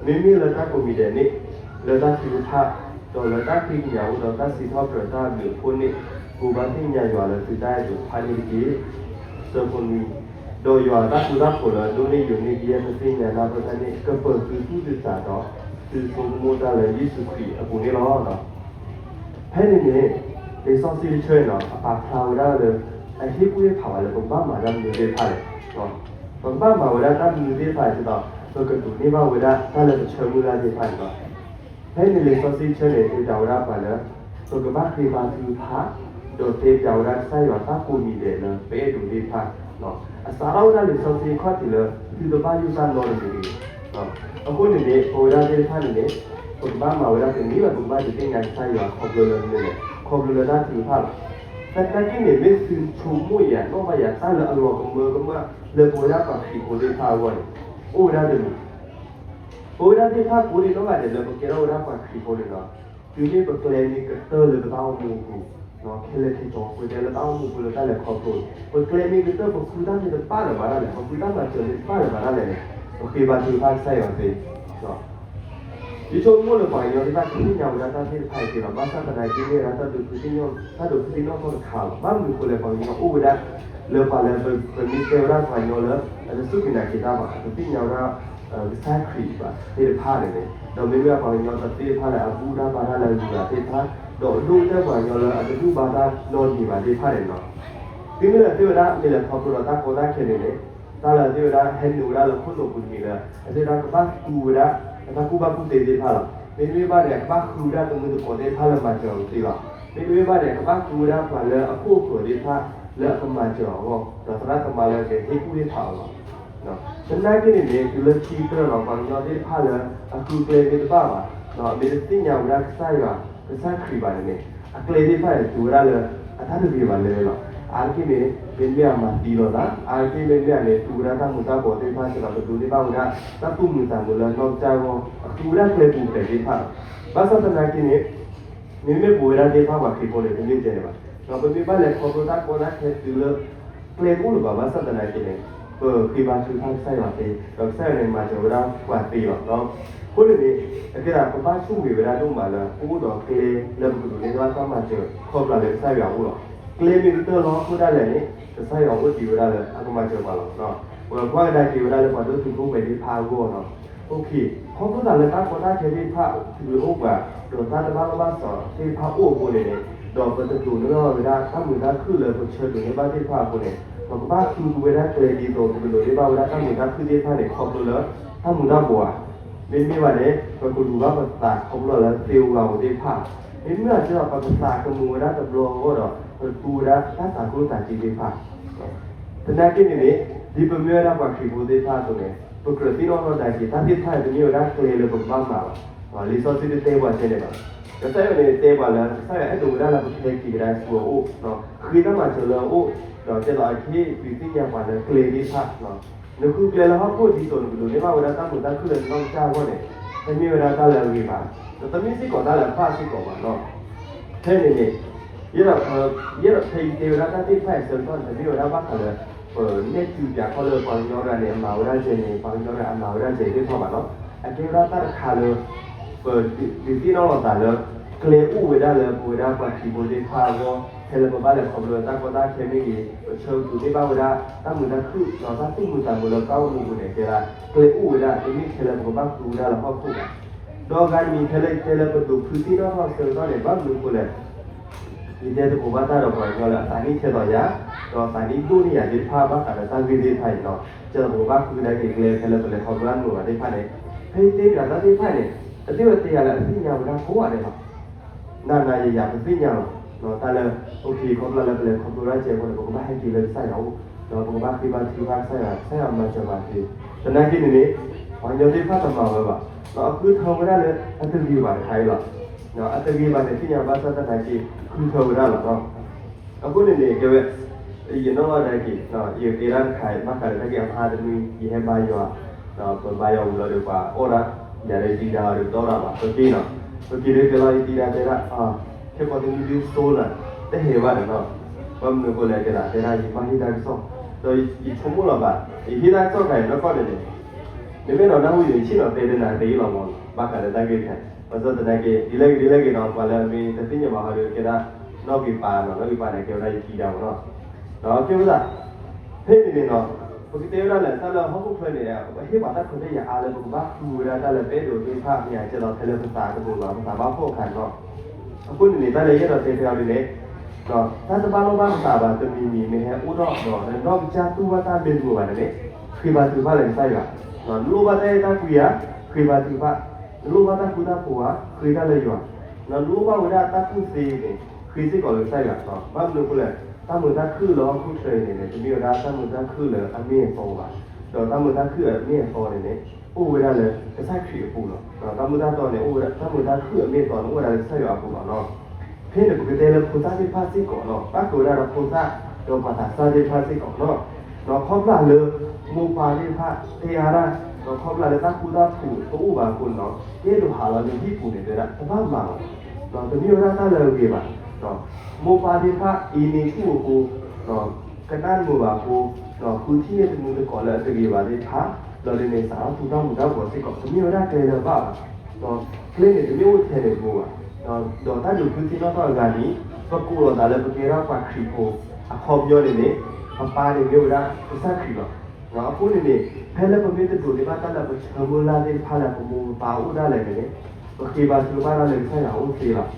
မ့မ့ၢ်လၢတၢ်ကိးမံၤဒဲးန့ၣ်, လၢတၢ်ထုကဖၣ်, ဒီးလၢတၢ်ဃ့ကညးအိၣ်ဒီးတၢ်စံးထီၣ်ပတြၢၤတၢ်အဘျုးအဖှိၣ်န့ၣ်, ကိးဘၣ်သ့ၣ်ညါယွၤလၢသုတၢ်အဲၣ်ဒိးတဖၣ်န့ၣ်တက့ၢ်. ဆၢဖိနွံ, ဒီးယွၤအတၢ်ဃူတၢ်ဖိးလၢအဒိၣ်န့ၢ်ယိာ်န့ၢ်ကယဲၢ်ပသ့ၣ်ညါနၢ်ပၢၢ်တၢ်န့ၣ် ကပၢၤသုသူၣ်သုသးဒီး သုဆိကမိၣ်တၢ်လၢယ့ၣ်ၡူးခရံာ်အပူၤန့ၣ်လီၤ. ဖဲန့ၣ်န့ၣ် လံာ်စီဆှံတဆၢန့ၣ်လီၤ အပာ်ဖျါဝဲဒၣ်လၢ အဟ့ၣ်ကူၣ်ဟ့ၣ်ဖးဝဲလၢပကဘၣ်မၤတၢ်မနုၤသ့ၣ်တဖၣ်လဲၣ်, ပကဘၣ်မၤဝဲဒၣ်တၢ်မနုၤသ့ၣ်တဖၣ်ဒ်သိး ပကဒိးန့ၢ်ဘၣ်ဝဲဒၣ်တၢ်လၢပဆၢမုၢ်လၢ်သ့ၣ်တဖၣ်န့ၣ်လီၤ. ဖဲန့ၣ်လံာ်စီဆှံတဆၢန့ၣ် တဲပၠးဝဲဒၣ်ပှၤလၢ ပကဘၣ်ဃ့ဘါထုကဖၣ်, ဒီးတဲပၠးဝဲဒၣ်ကစၢ်ယွၤတၢ်ကိးမံၤဒဲးလၢပအဲၣ်ဒိးသ့ၣ်တဖၣ်, အစးထီၣ်ဝဲဒၣ်လံာ်စီဆှံခီၣ်ထံးလၢ သုတဘၣ်ယိၣ်တၢ်နီတမံၤတဂ့ၤ. အဃိန့ၣ်န့ၣ် ပဝဲဒၣ်သ့ၣ်တဖၣ်န့ၣ်န့ၣ် ပကဘၣ်မၤဝဲဒၣ်တမံၤလၢပကဘၣ်ဒုးသ့ၣ်ညါကစၢ်ယွၤခီဖျိလၢမနုၤလဲၣ်, ခီဖျိလၢတၢ်ထုကဖၣ်လီၤ. သနာ်က့န့ၣ် မ့ၢ်သုဆိကမိၣ်ယၤ နီၣ်ဘၣ်ယၤတၢ်လၢအလီၤကမၢကမၣ်လၢပဝဲဒၣ်ပှၤခရံာ်ဖိသ့ၣ်တဖၣ်အဂီၢ်န့ၣ် အိၣ်ဝဲဒၣ်တမံၤ ပဝဲဒၣ်သ့ၣ်တဖၣ်ကိးဒံးနီၣ်ဂၤဒဲးလၢပကဲထီၣ်ဝဲဒၣ်ပှၤခရံာ်ဖိန့ၣ်လီၤ. တုၤမ့ၢ်ပကျဲမ့ၢ်ကတၢၢ်လၢပတၢ်အိၣ်မူအပူၤ, ခဲလၢာ်ခဲဆ့ ပတဲလၢတၢ်အိၣ်မူအပူၤလၢတၢ်လဲၤခီဖျိန့ၣ် ပကျဲမ့ၢ်ကတၢၢ် ပဃုတၢ်မ့ၢ်တဘၣ်လၢၤဘၣ်ဒၣ်လဲာ်, ပဃုတၢ်မၤစၢၤမ့ၢ်တဘၣ်လၢၤဘၣ်ဒၣ်လဲာ်န့ၣ် ပဃ့ဘါထုကဖၣ်ကစၢ်ယွၤသ့ ယဆိကမိၣ်လၢပှၤကညီသ့ၣ်တဖၣ်ကသ့ၣ်ညါဝဲဒၣ်တၢ်သ့ၣ်တဖၣ်အံၤသ့လီၤ. ဘၣ်ဆၣ်သနာ်က့န့ၣ် တၢ်ဒိးဖုသ့ၣ်ညါ တၢ်ဒိးဖုသ့ၣ်ညါထီၣ်တခါလီၤ. ဘၣ်မနုၤအဃိလဲၣ် ပှၤကညီအိၣ်ဝဲဒၣ် လၢပှၤလၢပမ့ၢ်တဲဝဲဒၣ်ပှၤကညီလၢ အတစူၢ်က့ၤနာ်က့ၤတၢ်ဘၣ်, အတသ့ၣ်ညါဝဲဒၣ် ကစၢ်ခရံာ်ဘၣ်သ့ၣ်တဖၣ်န့ၣ်န့ၣ် ဒီးမ့မ့ၢ်ပှၤကညီသ့ၣ်တဖၣ်လၢအဘူၣ်တၢ်ဘါတၢ်လၢအဂုၤအဂၤသ့ၣ်တဖၣ်, ဒီးဒိၣ်ကတၢၢ်ပှၤကညီလၢအတဘူၣ်ဘါတၢ်နီတမံၤဘၣ်သ့ၣ်တဖၣ်န့ၣ်လီၤ. တုၤမ့ၢ်လၢသ့ၣ်ဝဲဒၣ်မ့ၢ်လဲၤခီဖျိဒီးတၢ်ကီတၢ်ခဲန့ၣ်န့ၣ် တၢ်လၢသ့ၣ်ဝဲဒၣ်ဟဲနုာ်ဝဲဒၣ်လၢခိၣ်နူာ်ပူၤတမံၤလၢ အသ့ၣ်ဝဲဒၣ်ကဘၣ်သူဝဲဒၣ် အတၢ်ကူၣ်ဘၣ်ကူၣ်သ့သ့ၣ်တဖၣ်လီၤ. မ့တမ့ၢ်ဘၣ်န့ၣ် အကဘၣ်ဃုဝဲဒၣ်တမုာ်တကိးသ့ၣ်တဖၣ်လၢမၤစၢၤအီၤတသ့လီၤ. မ့တမ့ၢ်ဘၣ်န့ၣ် အကဘၣ်ဃုဝဲဒၣ်ပှၤလၢအခိၣ်အဃၢၤသ့ၣ်တဖၣ်လၢအကမၤစၢၤအီၤအဂီၢ် ဒီးသရၣ်သမါလၢကဟ့ၣ်ကူၣ်ဟ့ၣ်ဖးအီၤလီၤ. သနာ်က့န့ၣ်န့ၣ် တုၤလၢခံကတၢၢ်လီၤ ပှၤကညီသ့ၣ်တဖၣ်လၢအဃုကျဲသ့ၣ်တဖၣ်ဘၣ်, မ့ၢ်တသ့ၣ်ညါဝဲဒၣ်ကစၢ်ယွၤ ကစၢ်ခရံာ်ဘၣ်န့ၣ်န့ၣ် အကျဲသ့ၣ်တဖၣ်န့ၣ် တုၤဝဲဒၣ်လၢ အတၢ်တဂ့ၤဘၣ်လၢလီၤ. အါတက့ၢ်န့ၣ် မ့တမ့ၢ်အမၤသံလီၤသး, အါတက့ၢ်မ့တမ့ၢ်အန့ၣ် သူဝဲဒၣ်တၢ်မူၤတၢ်ဘှီးသ့ၣ်တဖၣ် စ့ၢ်ကီးပဒိးန့ၢ်ဘၣ်ဝဲဒၣ် တၢ်သူၣ်မုာ်သးမုာ်လၢနီၢ်ကစၢ်အဂီၢ် အသူဝဲဒၣ်ကျဲပူၤဖျဲးသ့ၣ်တဖၣ်လီၤ. ဘၣ်ဆၣ်သနာ်က့န့ၣ် မ့မ့ၢ်ပဝဲဒၣ်သ့ၣ်တဖၣ်ပှၤခရံာ်ဖိန့ၣ် တမ့ၢ်ဒ်န့ၣ်ဘၣ်. ဒီးပမ့ၢ်ဘၣ်လဲၤခီဖျိတၢ်ကီတၢ်ခဲတုၤလၢ ကျဲတအိၣ်လၢၤဘၣ် ဘၣ်ဆၣ်သနာ်က့န့ၣ် ပဃ့ဘါထုကဖၣ်ကစၢ်ယွၤသ့, ဒီးကစၢ်ယွၤန့ၣ် မၤစၢၤဝဲဒၣ်ပှၤသ့လီၤ. အဃိန့ၣ်န့ၣ် အကဲဒၣ်ပဘၣ်ဆိၣ်ဂ့ၤဝဲဒၣ်ဒိၣ်မးလၢ ပအိၣ်ဒီးကျဲလၢပကဒိးန့ၢ်ဘၣ်တၢ်မၤစၢၤခီဖျိလၢကစၢ်ယွၤအအိၣ်လီၤ. ကျဲမ့ၢ်ကတၢၢ်လီၤအဃိဒၣ်လဲာ်န့ၣ် ကစၢ်ယွၤအိၣ်တ့ၢ်ဝဲဒၣ်လၢအကမၤစၢၤပှၤလီၤ. ပကွၢ်ကဒါက့ၤဝဲဒၣ်လၢပှၤဒိၣ်တုာ်ခိၣ်ပှဲၤသ့ၣ်တဖၣ်အဂီၢ်လီၤ. ခီဖျိသးလၢတၢ်ကီတၢ်ခဲသ့ၣ်တဖၣ် တုၤအိၣ်ပှၤ ဒီးတၢ်တဘၣ်လီၢ်ဘၣ်စးသ့ၣ်တဖၣ်အိၣ်အဃိန့ၣ်န့ၣ် ဒီးပတဒိးန့ၢ်ဘၣ်ဝဲဒၣ်တၢ်မုာ်တၢ်ခုၣ်လၢပဆၢဒိးန့ၢ်ဘၣ်သ့ၣ်တဖၣ်အဃိန့ၣ် ပကဘၣ်ဃုကဝဲဒၣ်ကျဲဒ်သိး ပကဒိးန့ၢ်ဘၣ်ဝဲဒၣ်တၢ်မုာ်တၢ်ခုၣ်သ့ၣ်တဖၣ်န့ၣ် ခီဖျိလၢတၢ်မူၤတၢ်ဘှီးဧါ. မ့မ့ၢ်ဘၣ်န့ၣ် ပကလူၤဘၣ်ပသးခီဖျိလၢသ့ၣ်အိၣ်ဂၤအိၣ်သ့ၣ်တဖၣ်, မ့မ့ၢ်ဘၣ်ကဲသိးပကသးကမူၤဝဲဒၣ်တဘျီအဂီၢ်ဒီး ပတူၢ်ဝဲဒၣ်တၢ်သးကျိၣ်သးစ့သ့ၣ်တဖၣ်, သနာ်က့န့ၣ်န့ၣ် ဒ်ပမ့ၢ်ဝဲဒၣ်ပှၤခရံာ်ဖိသ့ၣ်တဖၣ်အသိးန့ၣ် ပကြၢးသ့ၣ်နီၣ်ထီၣ်ဒၣ်က့ၤ တၢ်သ့ၣ်တဖၣ်န့ၣ် တမ့ၢ်ဝဲဒၣ်ကျဲလၢပကဘၣ်မၤဘၣ်. လံာ်စီဆှံတတဲပှၤကဲန့ၣ်ဘၣ်. ကစၢ်ယွၤန့ၣ်တဲပှၤလၢ ကစၢ်ယွၤအဲၣ်ဒိးဝဲဒၣ်လၢပကဟဲက့ၤကဒါဆူအအိၣ်, ဃ့တၢ်မၤစၢၤလၢအအိၣ်, ဒီးကဲသိးအကဟ့ၣ်ဒုးသ့ၣ်ညါပှၤလၢကျဲသ့ၣ်တဖၣ် နဃုကျဲလၢဟီၣ်ခိၣ်ဒ်သိး နကဒိးန့ၢ်ဘၣ်ဝဲဒၣ်တၢ်မုာ်တၢ်ခုၣ်လၢနနီၢ်ကစၢ်အဂီၢ်န့ၣ် တမ့ၢ်ဝဲဒၣ်တၢ်လၢအဂ့ၤဘၣ်, ဒီးတမ့ၢ်စ့ၢ်ကီးတၢ်လၢအဘၣ်စ့ၢ်ကီးဘၣ်လီၤ. ဖဲန့ၣ်န့ၣ် ယအဲၣ်ဒိး ယအဲၣ်ဒိးဖဲယတဲဝဲဒၣ်တၢ်သ့ၣ်တဖၣ်အံၤအဆၢကတီၢ်န့ၣ် တမ့ၢ်ဝဲဒၣ်ဘၣ်ဃးလၢ ပနဲၣ်စူပၠးခီလၢပှၤကညီတဂၤန့ၣ် အမၤဝဲဒၣ်ကဲန့ၣ် ပှၤကညီတဂၤအမၤဝဲဒၣ်ကဲသ့ၣ်တဖၣ်ဘၣ်လီၤ. အကဲဝဲဒၣ်တၢ်တခါလၢ ပဒုးသ့ၣ်နီၣ်လိာ်သးလၢ ကျဲအိၣ်ဝဲဒၣ်လၢပဝဲဒၣ်ပှၤခရံာ်ဖိသ့ၣ်တဖၣ်အဂီၢ် ဖဲလၢပဘၣ်လဲၤခီဖျိတၢ်ကီတၢ်ခဲမ့ၢ်ဂ့ၤ ပဆၢကတီၢ်န့ၢ်ဘၣ်ဝဲဒၣ် တၢ်မုာ်တၢ်ခုၣ် ဒီးတၢ်သူၣ်မုာ်သးမုာ်လၢပတၢ်အိၣ်မူအပူၤန့ၣ် ကဲဒၣ် ကျဲအိၣ်ဝဲဒၣ် တမ့ၢ်ထဲလၢပကဘၣ်ဃုဝဲဒၣ်လၢဟီၣ်ခိၣ်ဘၣ်. ဒီးအဂၤတမံၤဖဲလၢယတဲလၢပဒိးဖုသ့ၣ်နီၣ်ထီၣ်အဆၢကတီၢ်န့ၣ် ဘၣ်မနုၤအဃိလဲၣ် ယတဲသကိးဘၣ်တၢ်ဒီးပှၤကညီလၢအသးနံၣ်ထဲသိးယၤ, ဒီးသးနံၣ်ဒိၣ်န့ၢ်ယၤသ့ၣ်တဖၣ်ဘၣ်ဃးဒီးတၢ်ဂ့ၢ်သ့ၣ်တဖၣ်အံၤလီၤ. ကဲသိးပကဘၣ်ဃုကဒါက့ၤကျဲဖဲလၢပလဲၤခီဖျိတၢ်မုာ်ဘၣ်သ့ၣ်တဖၣ်န့ၣ် ဖဲယတဲပၠးတၢ်သ့ၣ်တဖၣ်န့ၣ် အသ့ၣ်ဝဲတဲယၤလၢအသ့ၣ်ညါဝဲဒၣ်ကိးဂၤဒဲးလီၤ. နၤနၤယၤယၤပသ့ၣ်ညါလီၤ. တၢ်လၢ okay ခီဖျိလၢပလဲၤခီဖျိတၢ်ကဲအဃိန့ၣ် ပကဘၣ်ဟဲက့ၤလၢကစၢ်ယွၤအအိၣ်, ဒီးပကဘၣ်ဃ့ဘါထုကဖၣ်ကစၢ်ယွၤ ကစၢ်ယွၤမၤစၢၤပှၤသ့. သနာ်က့န့ၣ်န့ၣ် ပှၤကညီသ့ၣ်တဖၣ်တမၤဝဲဘၣ်, ဒီးအဃုထၢဝဲဒၣ်လၢအတဂ့ၤဘၣ်တခါအံၤလီၤ. အတဂ့ၤဘၣ်န့ၣ် သ့ၣ်ညါဘၣ်ဆၣ်သနာ်က့ ဃုထၢဝဲဒၣ်လီၤ. အဃိန့ၣ်န့ၣ် ကဲဝဲ ယနီၣ်ဘၣ်ဒၣ်က့ၤ ယကဲဒၣ်တခါအံၤ ဘၣ်ဃးဒီးတၢ်က့ၤအမါတနွံ ယဟဲဘါယွၤ, ဒီးပဘါယွၤဝံၤလီၤဒီး ပှၤအီၣ်ဒၣ်ယၤဒီးယတံၤဒါအီၤဒီး ပတအီၣ်ဒၣ်ဘၣ် ပက့ၤနီၤ, ပက့ၤဒီးကဲလီၤယတံၤဒါတဲဒၣ် ခဲကိာ်တနွံဒုးစိလၢ တဟဲဘၣ်ဒီးနီၤ, ဘၣ်မနုၤအဃိလဲၣ်တဲဒၣ် တဲဒၣ်ယဘၣ်ဟ့ၣ်တၢ်ကစီၣ်, ဒီးယဆိကမိၣ်လီၤဘၣ် ယဟ့ၣ်တၢ်ကစီၣ်ခါအံၤနီၢ်ကီၢ်န့ၣ်န့ၣ် နမ့ၢ်ဒီးနၢ်ဟူယၤ ယဆ့ၣ်နီၤတဲဒၣ်နၤတဂ့ၤလီၤမး, ဘၣ်ဃးဒီးတၢ်ဂ့ၢ်တခါ, ဘၣ်ဆၣ်သနာ်က့ ဒ်လဲၣ်ဂ့ၤဒ်လဲၣ်ဂ့ၤနီၤ ပှၤလၢအမ့ၢ်တသ့ၣ်ညါဘၣ်ဟီဒီး ကဲဒၣ်နီၣ်ဂံၢ်ပၢ်နီၤ, နီၣ်ဂံၢ်ပၢ်န့ၣ် ကဲဝဲဒၣ်ယတံၤဒါမးနီၤ, ဒီးကဲဝဲဒၣ် ဖဲန့ၣ်န့ၣ်နီၤ ပကတဲဝဲဒၣ်လၢတၢ်လၢဟီၣ်ခိၣ်ချၢန့ၣ် ပဟ့ၣ်ပှၤတၢ်ခွဲးတၢ်ယာ်အါလၢပကဘၣ်ဃုဝဲဒၣ်တၢ်လၢပအဲၣ်ဒိးသ့ၣ်တဖၣ် မ့ၢ်ဧါ ကဲသိးဖဲလၢပသးတမုာ်ဘၣ် ပသးဘၣ်ဖှီၣ်အခါန့ၣ်လီၤ. အဃိန့ၣ်န့ၣ် တၢ်လၢယအဲၣ်ဒိးတဲဖဲအံၤဒ်န့ၣ် တၢ်တဘၣ်လိာ်ဘၣ်ပသးဘၣ်တမံၤမံၤ မ့ၢ်ဟဲအိၣ်ထီၣ်ဒီး နနီၢ်ကစၢ်တူၢ်ဘၣ်တၢ်မ့ၢ်တမုာ်ဘၣ်န့ၣ်န့ၣ် ဃ့ဘါထုကဖၣ်လၢကစၢ်ယွၤ, နလိၣ်ဘၣ်တၢ်အဲၣ်တၢ်ကွံဧါ, ဃ့ဘါထုကဖၣ်, နလိၣ်ဘၣ်တၢ်ဃူတၢ်ဖိးဧါ, ဃ့တၢ်လၢယွၤ, နလိၣ်ဘၣ်ဝဲဒၣ်တၢ်ကူၣ်သ့န့ၣ် ဃ့စ့ၢ်ကီးလၢကစၢ်ယွၤ, ဘၣ်မနုၤအဃိလဲၣ် တၢ်မုာ်တၢ်ခုၣ်လၢဟီၣ်ခိၣ်ချၢအံၤန့ၣ်န့ၣ် တမ့ၢ်ဝဲဒၣ်တၢ်မုာ်တၢ်ခုၣ်လၢအမ့ၢ်အတီဘၣ်, ဒီးတၢ်မုာ်တၢ်ခုၣ်အမ့ၢ်အတီန့ၣ်န့ၣ် အိၣ်ဝဲဒၣ်လၢကစၢ်ခရံာ်အပူၤလီၤ. တၢ်မုာ်တၢ်တီန့ၣ် အိၣ်ဝဲဒၣ် တၢ်မုာ်တၢ်ခုၣ်အမ့ၢ်အတီန့ၣ် အိၣ်ဝဲဒၣ်လၢကစၢ်ယွၤအပူၤလီၤနီၤ. ဖဲန့ၣ်ပကတဲလၢဖိသၣ်သ့ၣ်တဖၣ်စ့ၢ်ကီးနီၤ, ဘၣ်ဃးဝဲဒၣ်ဒီးဖိသၣ် ဒီးပှၤသးစၢ်သ့ၣ်တဖၣ်စ့ၢ်ကီးနီၤ, ဒီးခီဖျိလၢ မိၢ်ပၢ်သ့ၣ်တဖၣ် တဲအါတၢ်, ဒီးခီဖျိလၢတၢ်ဃူတၢ်ဖိးတအိၣ်ဘၣ်အဃိန့ၣ်နီၤ, ကဲဒိးဟးလီၤလၢဟံၣ်ပူၤန့ၣ် တဲဒၣ် တဘၣ်မၤဘၣ်, တမ့ၢ်ဝဲဒၣ်တၢ်လၢအဂ့ၤဘၣ်. မိၢ်ပၢ်သ့ၣ်တဖၣ် အ့န့ၢ်ဆူၣ်အဃိ, ကနၣ်မုာ်ဘၣ်အဃိ, ဃုထံၣ်န့ၢ်တမုာ်တကိးလၢအတဂ့ၤဘၣ်သ့ၣ်တဖၣ်, ဒီးဒ်န့ၣ် စးထီၣ်သူၣ်တၢ်မုာ်တၢ်ဘှီးစ့ၢ်ကီး တမ့ၢ်ဝဲဒၣ်ကျဲလၢအဘၣ်ဘၣ်. ကျဲန့ၣ် တမ့ၢ်အိၣ်ထဲန့ၣ်တဘိဘၣ်. ဒီးတၢ်ဒုးဃုသ့ၣ်နီၣ်ထီၣ်အဂၤန့ၣ် ပကိးလီၤသးလၢပကဲဒၣ်ပှၤခရံာ်ဖိ, အခီပညီန့ၣ်န့ၣ် ပပၢ်န့ၣ်မ့ၢ်ဝဲဒၣ်ကစၢ်ခရံာ်လီၤ. အဃိန့ၣ်န့ၣ် ဖဲလၢပမ့ၢ်တဒိးန့ၢ်ဘၣ်တၢ်လၢပဆၢမုၢ်လၢ်သ့ၣ်တဖၣ်လၢပမိၢ်ပပၢ်အိၣ်ဒၣ်လဲာ်န့ၣ်န့ၣ် ပဃ့ဘါထုကဖၣ်ဒၣ်လၢကစၢ်ယွၤအအိၣ်သ့လီၤ.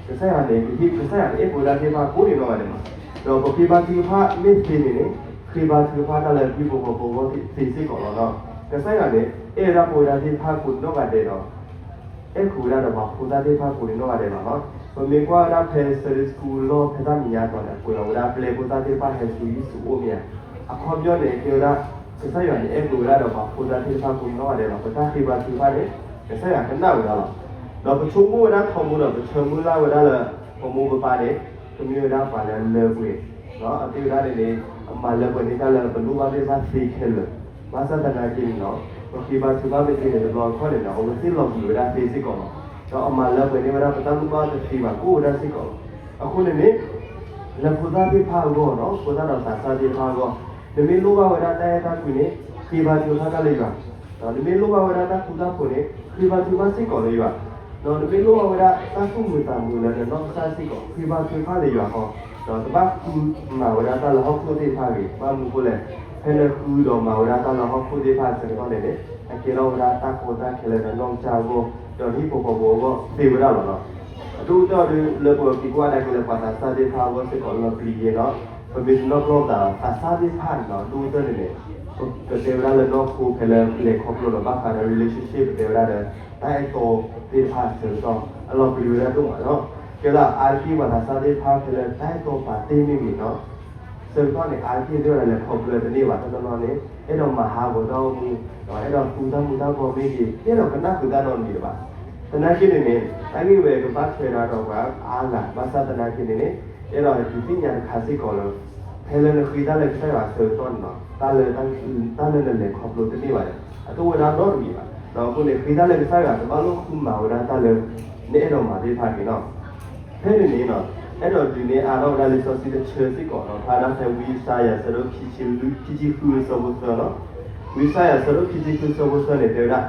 ကစၢ်ယွၤန့ၣ် ကဟ့ၣ် ကစၢ်ယွၤတအဲၣ်ပဝဲဒၣ်သ့ၣ်တဖၣ်ကိးန့ၣ်နီၢ်ဂၤဒဲးလီၤ. ဒီးပဃ့ဘါထုကဖၣ်မ့ၢ်သ့န့ၣ်န့ၣ် ဃ့ဘါထုကဖၣ်တၢ်လၢဟံၣ်ဖိဃီဖိအဂီၢ်သ့စ့ၢ်ကီးလီၤနီၤ. ကစၢ်ယွၤန့ၣ် အဲၣ်ဝဲဒၣ်ပဝဲဒၣ်သ့ၣ်တဖၣ်ကိးန့ၣ်နီၢ်ဂၤဒဲးဒီး အဲၣ်ဃုာ်ဝဲဒၣ်ဒီးပှၤဖိသၣ်သ့ၣ်တဖၣ်ကိးန့ၣ်နီၢ်ဂၤဒဲးလီၤနီၤ. ပမ့ၢ်ကွၢ်ဝဲဒၣ်ဖဲ Sunday School လီၢ်ဖဲတၢ်မဲာ်ညါအသိးန့ၣ် အပှဲၤလီၤဝဲဒၣ်ပျဲဖိသၣ်သ့ၣ်တဖၣ်ဟဲဆူယ့ၣ်ၡူးအိၣ်မ့ၢ်ဧါ. အခီပညီန့ၣ် ကဲဝဲဒၣ် ကစၢ်ယွၤန့ၣ် အဲၣ်ကွံာ်ဝဲဒၣ်ဒီးပှၤဖိသၣ်သ့ၣ်တဖၣ်ကိးန့ၣ်နီၢ်ဂၤဒဲးလီၤ. ပတၢ်ဃ့ဘါထုကဖၣ်န့ၣ် ကစၢ်ယွၤကနၣ်ဝဲဒၣ်လီၤ. ဒီးပဆိကမိၣ်ဝဲဒၣ်ထီဘိဒီး ပဆၢမုၢ်လၢ်ဝဲဒၣ်လၢ ပမိၢ်ပပၢ်န့ၣ် ကမ့ၢ်ဝဲဒၣ်ပှၤလၢအလၢပှဲၤ အသ့ၣ်ဝဲဒၣ်န့ၣ်န့ၣ် အမၤလၢပှဲၤန့ၢ်တၢ်လၢပလိၣ်ဘၣ်သ့ၣ်တဖၣ်သ့ခဲလၢာ်. ဘၣ်ဆၣ်သနာ်က့န့ၣ်နီၤ ပဃ့ဘါထုကဖၣ်မ့ၢ်သ့န့ၣ် တဘျီတခီၣ်န့ၣ်နီၤ အဝဲသ့ၣ်လီၤကွံာ်ဝဲဒၣ်သ့စ့ၢ်ကီးလီၤ. ဒီးအမၤလၢပှဲၤန့ၢ်ဝဲဒၣ်ပတၢ်လိၣ်ဘၣ်တသ့ဘၣ် ကအိၣ်ဝဲဒၣ်စ့ၢ်ကီးလီၤ. အဃိန့ၣ်န့ၣ် လၢဖိသၣ်သ့ၣ်တဖၣ်အဂီၢ်နီၤ ဖိသၣ်ဒီးသးစၢ်သ့ၣ်တဖၣ်အဂီၢ် နမ့ၢ်လိၣ်ဘၣ်ဝဲဒၣ်တၢ်အဲၣ်တၢ်ကွံန့ၣ် ဃ့ဘါထုကဖၣ်တၢ်လၢယွၤ ဒီးနမ့ၢ်လိၣ်ဘၣ်ဝဲဒၣ်တၢ်ဃူတၢ်ဖိးန့ၣ် ဃ့ဘါထုကဖၣ်စ့ၢ်ကီးလၢယွၤ, ဒီးနမ့ၢ်လိၣ်ဘၣ်ဝဲဒၣ်တၢ်သူၣ်မုာ်သးမုာ်လၢနနီၢ်ကစၢ်စ့ၢ်ကီး ဃ့ဘါထုကဖၣ်လၢယွၤဃီ, ဒီးတဘၣ်ဃုမၤဝဲဒၣ်တၢ်လၢဟီၣ်ခိၣ်သ့ၣ်တဖၣ်ဂ့ၤ, ဘၣ်မနုၤအဃိလဲၣ်, ဖဲနဃုဒီးမၤဝဲဒၣ်တၢ်လၢဟီၣ်ခိၣ်သ့ၣ်တဖၣ်အဆၢကတီၢ်န့ၣ်န့ၣ် အကဲထီၣ်ဝဲဒၣ်တၢ်ကီတၢ်ခဲလၢနနီၢ်ကစၢ်အဂီၢ်, ဒီးနဟံၣ်ဖိဃီဖိအဂီၢ်သ့ဝဲဒၣ်လီၤနီၤ. အဒိၣ်ကတၢၢ်ဒီးလၢပက့ၤကွၢ်ဒၣ်က့ၤလၢပှၤသးစၢ်သ့ၣ်တဖၣ်အဂီၢ်စ့ၢ်ကီးလီၤပျံၤယဲနီၤ, ပမ့ၢ်တနီၣ်ပျီၢ်ပသး သးစၢ်သ့ၣ်တဖၣ်န့ၣ်နီၤ ဒိၣ်ကတၢၢ်န့ၣ်န့ၣ် ပတဲဝဲဒၣ်လၢနီၢ်ခိဖဲလၢလဲၤခီဖျိဒီးဘၣ်ဃးဒီး relationship ပတဲဝဲဒၣ်ဒီး တၢ်အဲၣ်တီသ့ၣ်တဖၣ်အဆၢကတီၢ် အလီၤပျံၤဝဲဒၣ်ဒိၣ်မးလီၤ. ကဲဝဲဒၣ်အါတက့ၢ်ပှၤသးစၢ်သ့ၣ်တဖၣ်ဖဲလၢတၢ်အဲၣ်တီပာ်တ့ၢ်မ့ၢ်ဂ့ၤနီၤ ဆၢကတီၢ်န့ၣ် အါတက့ၢ်သ့ၣ်ဝဲဒၣ်လဲၤခီဖျိတန့ၢ်ဘၣ် တနီၤနီၤန့ၣ် အဲၣ်ဒိးမၤဟးဂီၤတၢ်အိၣ်မူ ဒီးအဲၣ်ဒိးသူတၢ်မူၤတၢ်ဘှီးမ့ၢ်ဂ့ၤ အဲၣ်ဒိးကနၣ်ဃုာ်တၢ်နီတမံၤလၢၤဘၣ်. သနာ်က့န့ၣ်န့ၣ် တၢ်ဂ့ၢ်ဝဲကဘၣ်ထွဲဒၣ်ဒီးပှၤအါဂၤ ဘၣ်ဆၣ်သနာ်က့န့ၣ်န့ၣ် အဲၣ်ဒိးဒုးသ့ၣ်ညါတခါစ့ၢ်ကီးလၢ ဖဲလၢနဃ့တၢ်လၢကစၢ်ယွၤအဆၢကတီၢ်န့ၣ်နီၤ တၢ်လၢ တၢ်လၢနလဲၤခီဖျိတန့ၢ်ဘၣ်န့ၣ် အတအိၣ်ဝဲဒၣ်နီတမံၤဘၣ်. ဒီးအဃိန့ၣ် ဃ့တၢ်လၢကစၢ်ယွၤ တဘၣ်လိၣ်ဃုမၤဝဲဒၣ်တၢ်လၢ နအဲၣ်ဒိးမၤသ့ၣ်တဖၣ်က့ၤနီၤ ဖဲန့ၣ်န့ၣ်နီၤ အဲၣ်ဒိးဒုးနဲၣ်အါထီၣ်ဝဲဒၣ်လံာ်စီဆှံတဆၢစ့ၢ်ကီးနီၤ ဖျါဒၣ်ဖဲဝံယၡါယၤဆၢဒိၣ်ခံဆံလွံၢ် ခံဆံဃုအဆၢဖိသၢနီၤ ဝံယၡါယၤဆၢဒိၣ်ခံဆံဃုအဆၢဖိသၢန့ၣ် တဲဝဲဒၣ်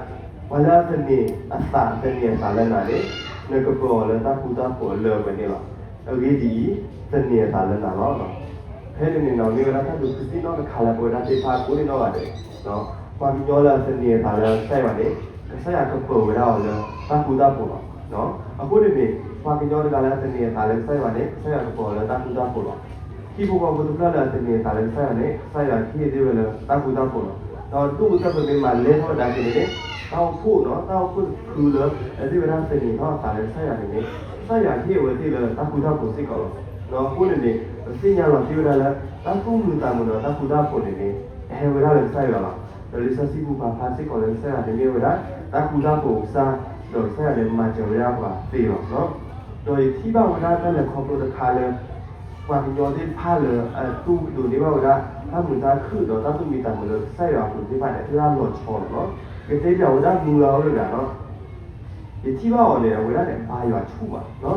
ပှၤလၢအသန့ၤအသး သန့ၤအသးလၢနၤန့ၣ် နကပၢၤအီၤလၢတၢ်ဃူတၢ်ဖိးအလၢအပှဲၤန့ၣ်လီၤ. အဂ့ၢ်ဒ်အံၤ, သန့ၤအသးလၢနၤလီၤ. ဖဲန့ၣ်န့ၣ်နီၤ မ့ၢ်ဝဲဒၣ်တၢ်ဒိးသန့ၤနီတခါလၢ ပဝဲဒၣ်သ့ၣ်တဖၣ်ကိးနီၢ်ဂၤဒဲး ပှၤကညီလၢအသန့ၤအသးလၢကစၢ်ယွၤန့ၣ် ကစၢ်ယွၤကပၢၤဝဲဒၣ်အီၤလၢတၢ်ဃူတၢ်ဖိးလီၤ. အဃိန့ၣ်န့ၣ် ပှၤကညီတဂၤလၢအသန့ၤအသးလၢကစၢ်ယွၤန့ၣ် ကစၢ်ယွၤကပၢၤအီၤလၢတၢ်ဃူတၢ်ဖိးလီၤ. ဟံၣ်ဖိဃီဖိတဖျၢၣ်လၢအသန့ၤအသးလၢကစၢ်ယွၤန့ၣ် ကစၢ်ယွၤကဟ့ၣ်သ့ၣ်ဝဲလၢတၢ်ဃူတၢ်ဖိးလီၤ. ဒီးဒိၣ်ကတၢၢ်ပမ့ၢ်မၤလဲၢ်ထီၣ်ဝဲဒၣ်က့ၤန့ၣ်န့ၣ် တၢ်အိၣ်ဖှိၣ်နီၤ တၢ်အိၣ်ဖှိၣ်တဖုလၢ အသ့ၣ်ဝဲဒၣ်သန့ၤထီၣ်အသးလၢကစၢ်ယွၤန့ၣ်န့ၣ် ကစၢ်ယွၤကဟ့ၣ်ဝဲသ့ၣ်လၢတၢ်ဃူတၢ်ဖိးစ့ၢ်ကီးလီၤ. ဒီးအဃိန့ၣ်န့ၣ် ပသ့ၣ်ညါလီၤတံၢ်ဝဲဒၣ်လၢ တၢ်သူၣ်မုာ်သးမုာ်ဒီးတၢ်ဃူတၢ်ဖိးန့ၣ်န့ၣ် အဟဲဝဲဒၣ်လၢကစၢ်ယွၤလီၤ. ဒီးလံာ်စီဆှံပူၤပာ်ဖျါစ့ၢ်ကီးလၢကစၢ်ယွၤန့ၣ်မ့ၢ်ဝဲဒၣ် တၢ်ဃူတၢ်ဖိးအကစၢ်, ဒီးကစၢ်ယွၤန့ၣ်မၤစၢၤဝဲဒၣ်ပှၤသ့လီၤ. ဒီးယထံၣ်ဘၣ်ဝဲဒၣ်တၢ်လဲၤခီဖျိတခါလၢ ပှၤကညီသ့ၣ်တဖၣ်လၢ အသူၣ်ဒိးန့ၢ်ဘၣ်ဝဲဒၣ် တၢ်မုာ်တၢ်ခုၣ်ဒီးတၢ်သူၣ်မံသးမုာ်လၢကစၢ်ယွၤအပူၤသ့ၣ်တဖၣ်န့ၣ် အသ့ၣ်ဝဲဒၣ်လီၤဆီလီၤနီၤ. ကတဲပၠးဝဲဒၣ်မူလၢအီၤတဂၤနီၤ ယထံၣ်ဘၣ်အီၤန့ၣ် အဝဲဒၣ်န့ၣ် ဘါယွၤဆူၣ်မးနီၤ.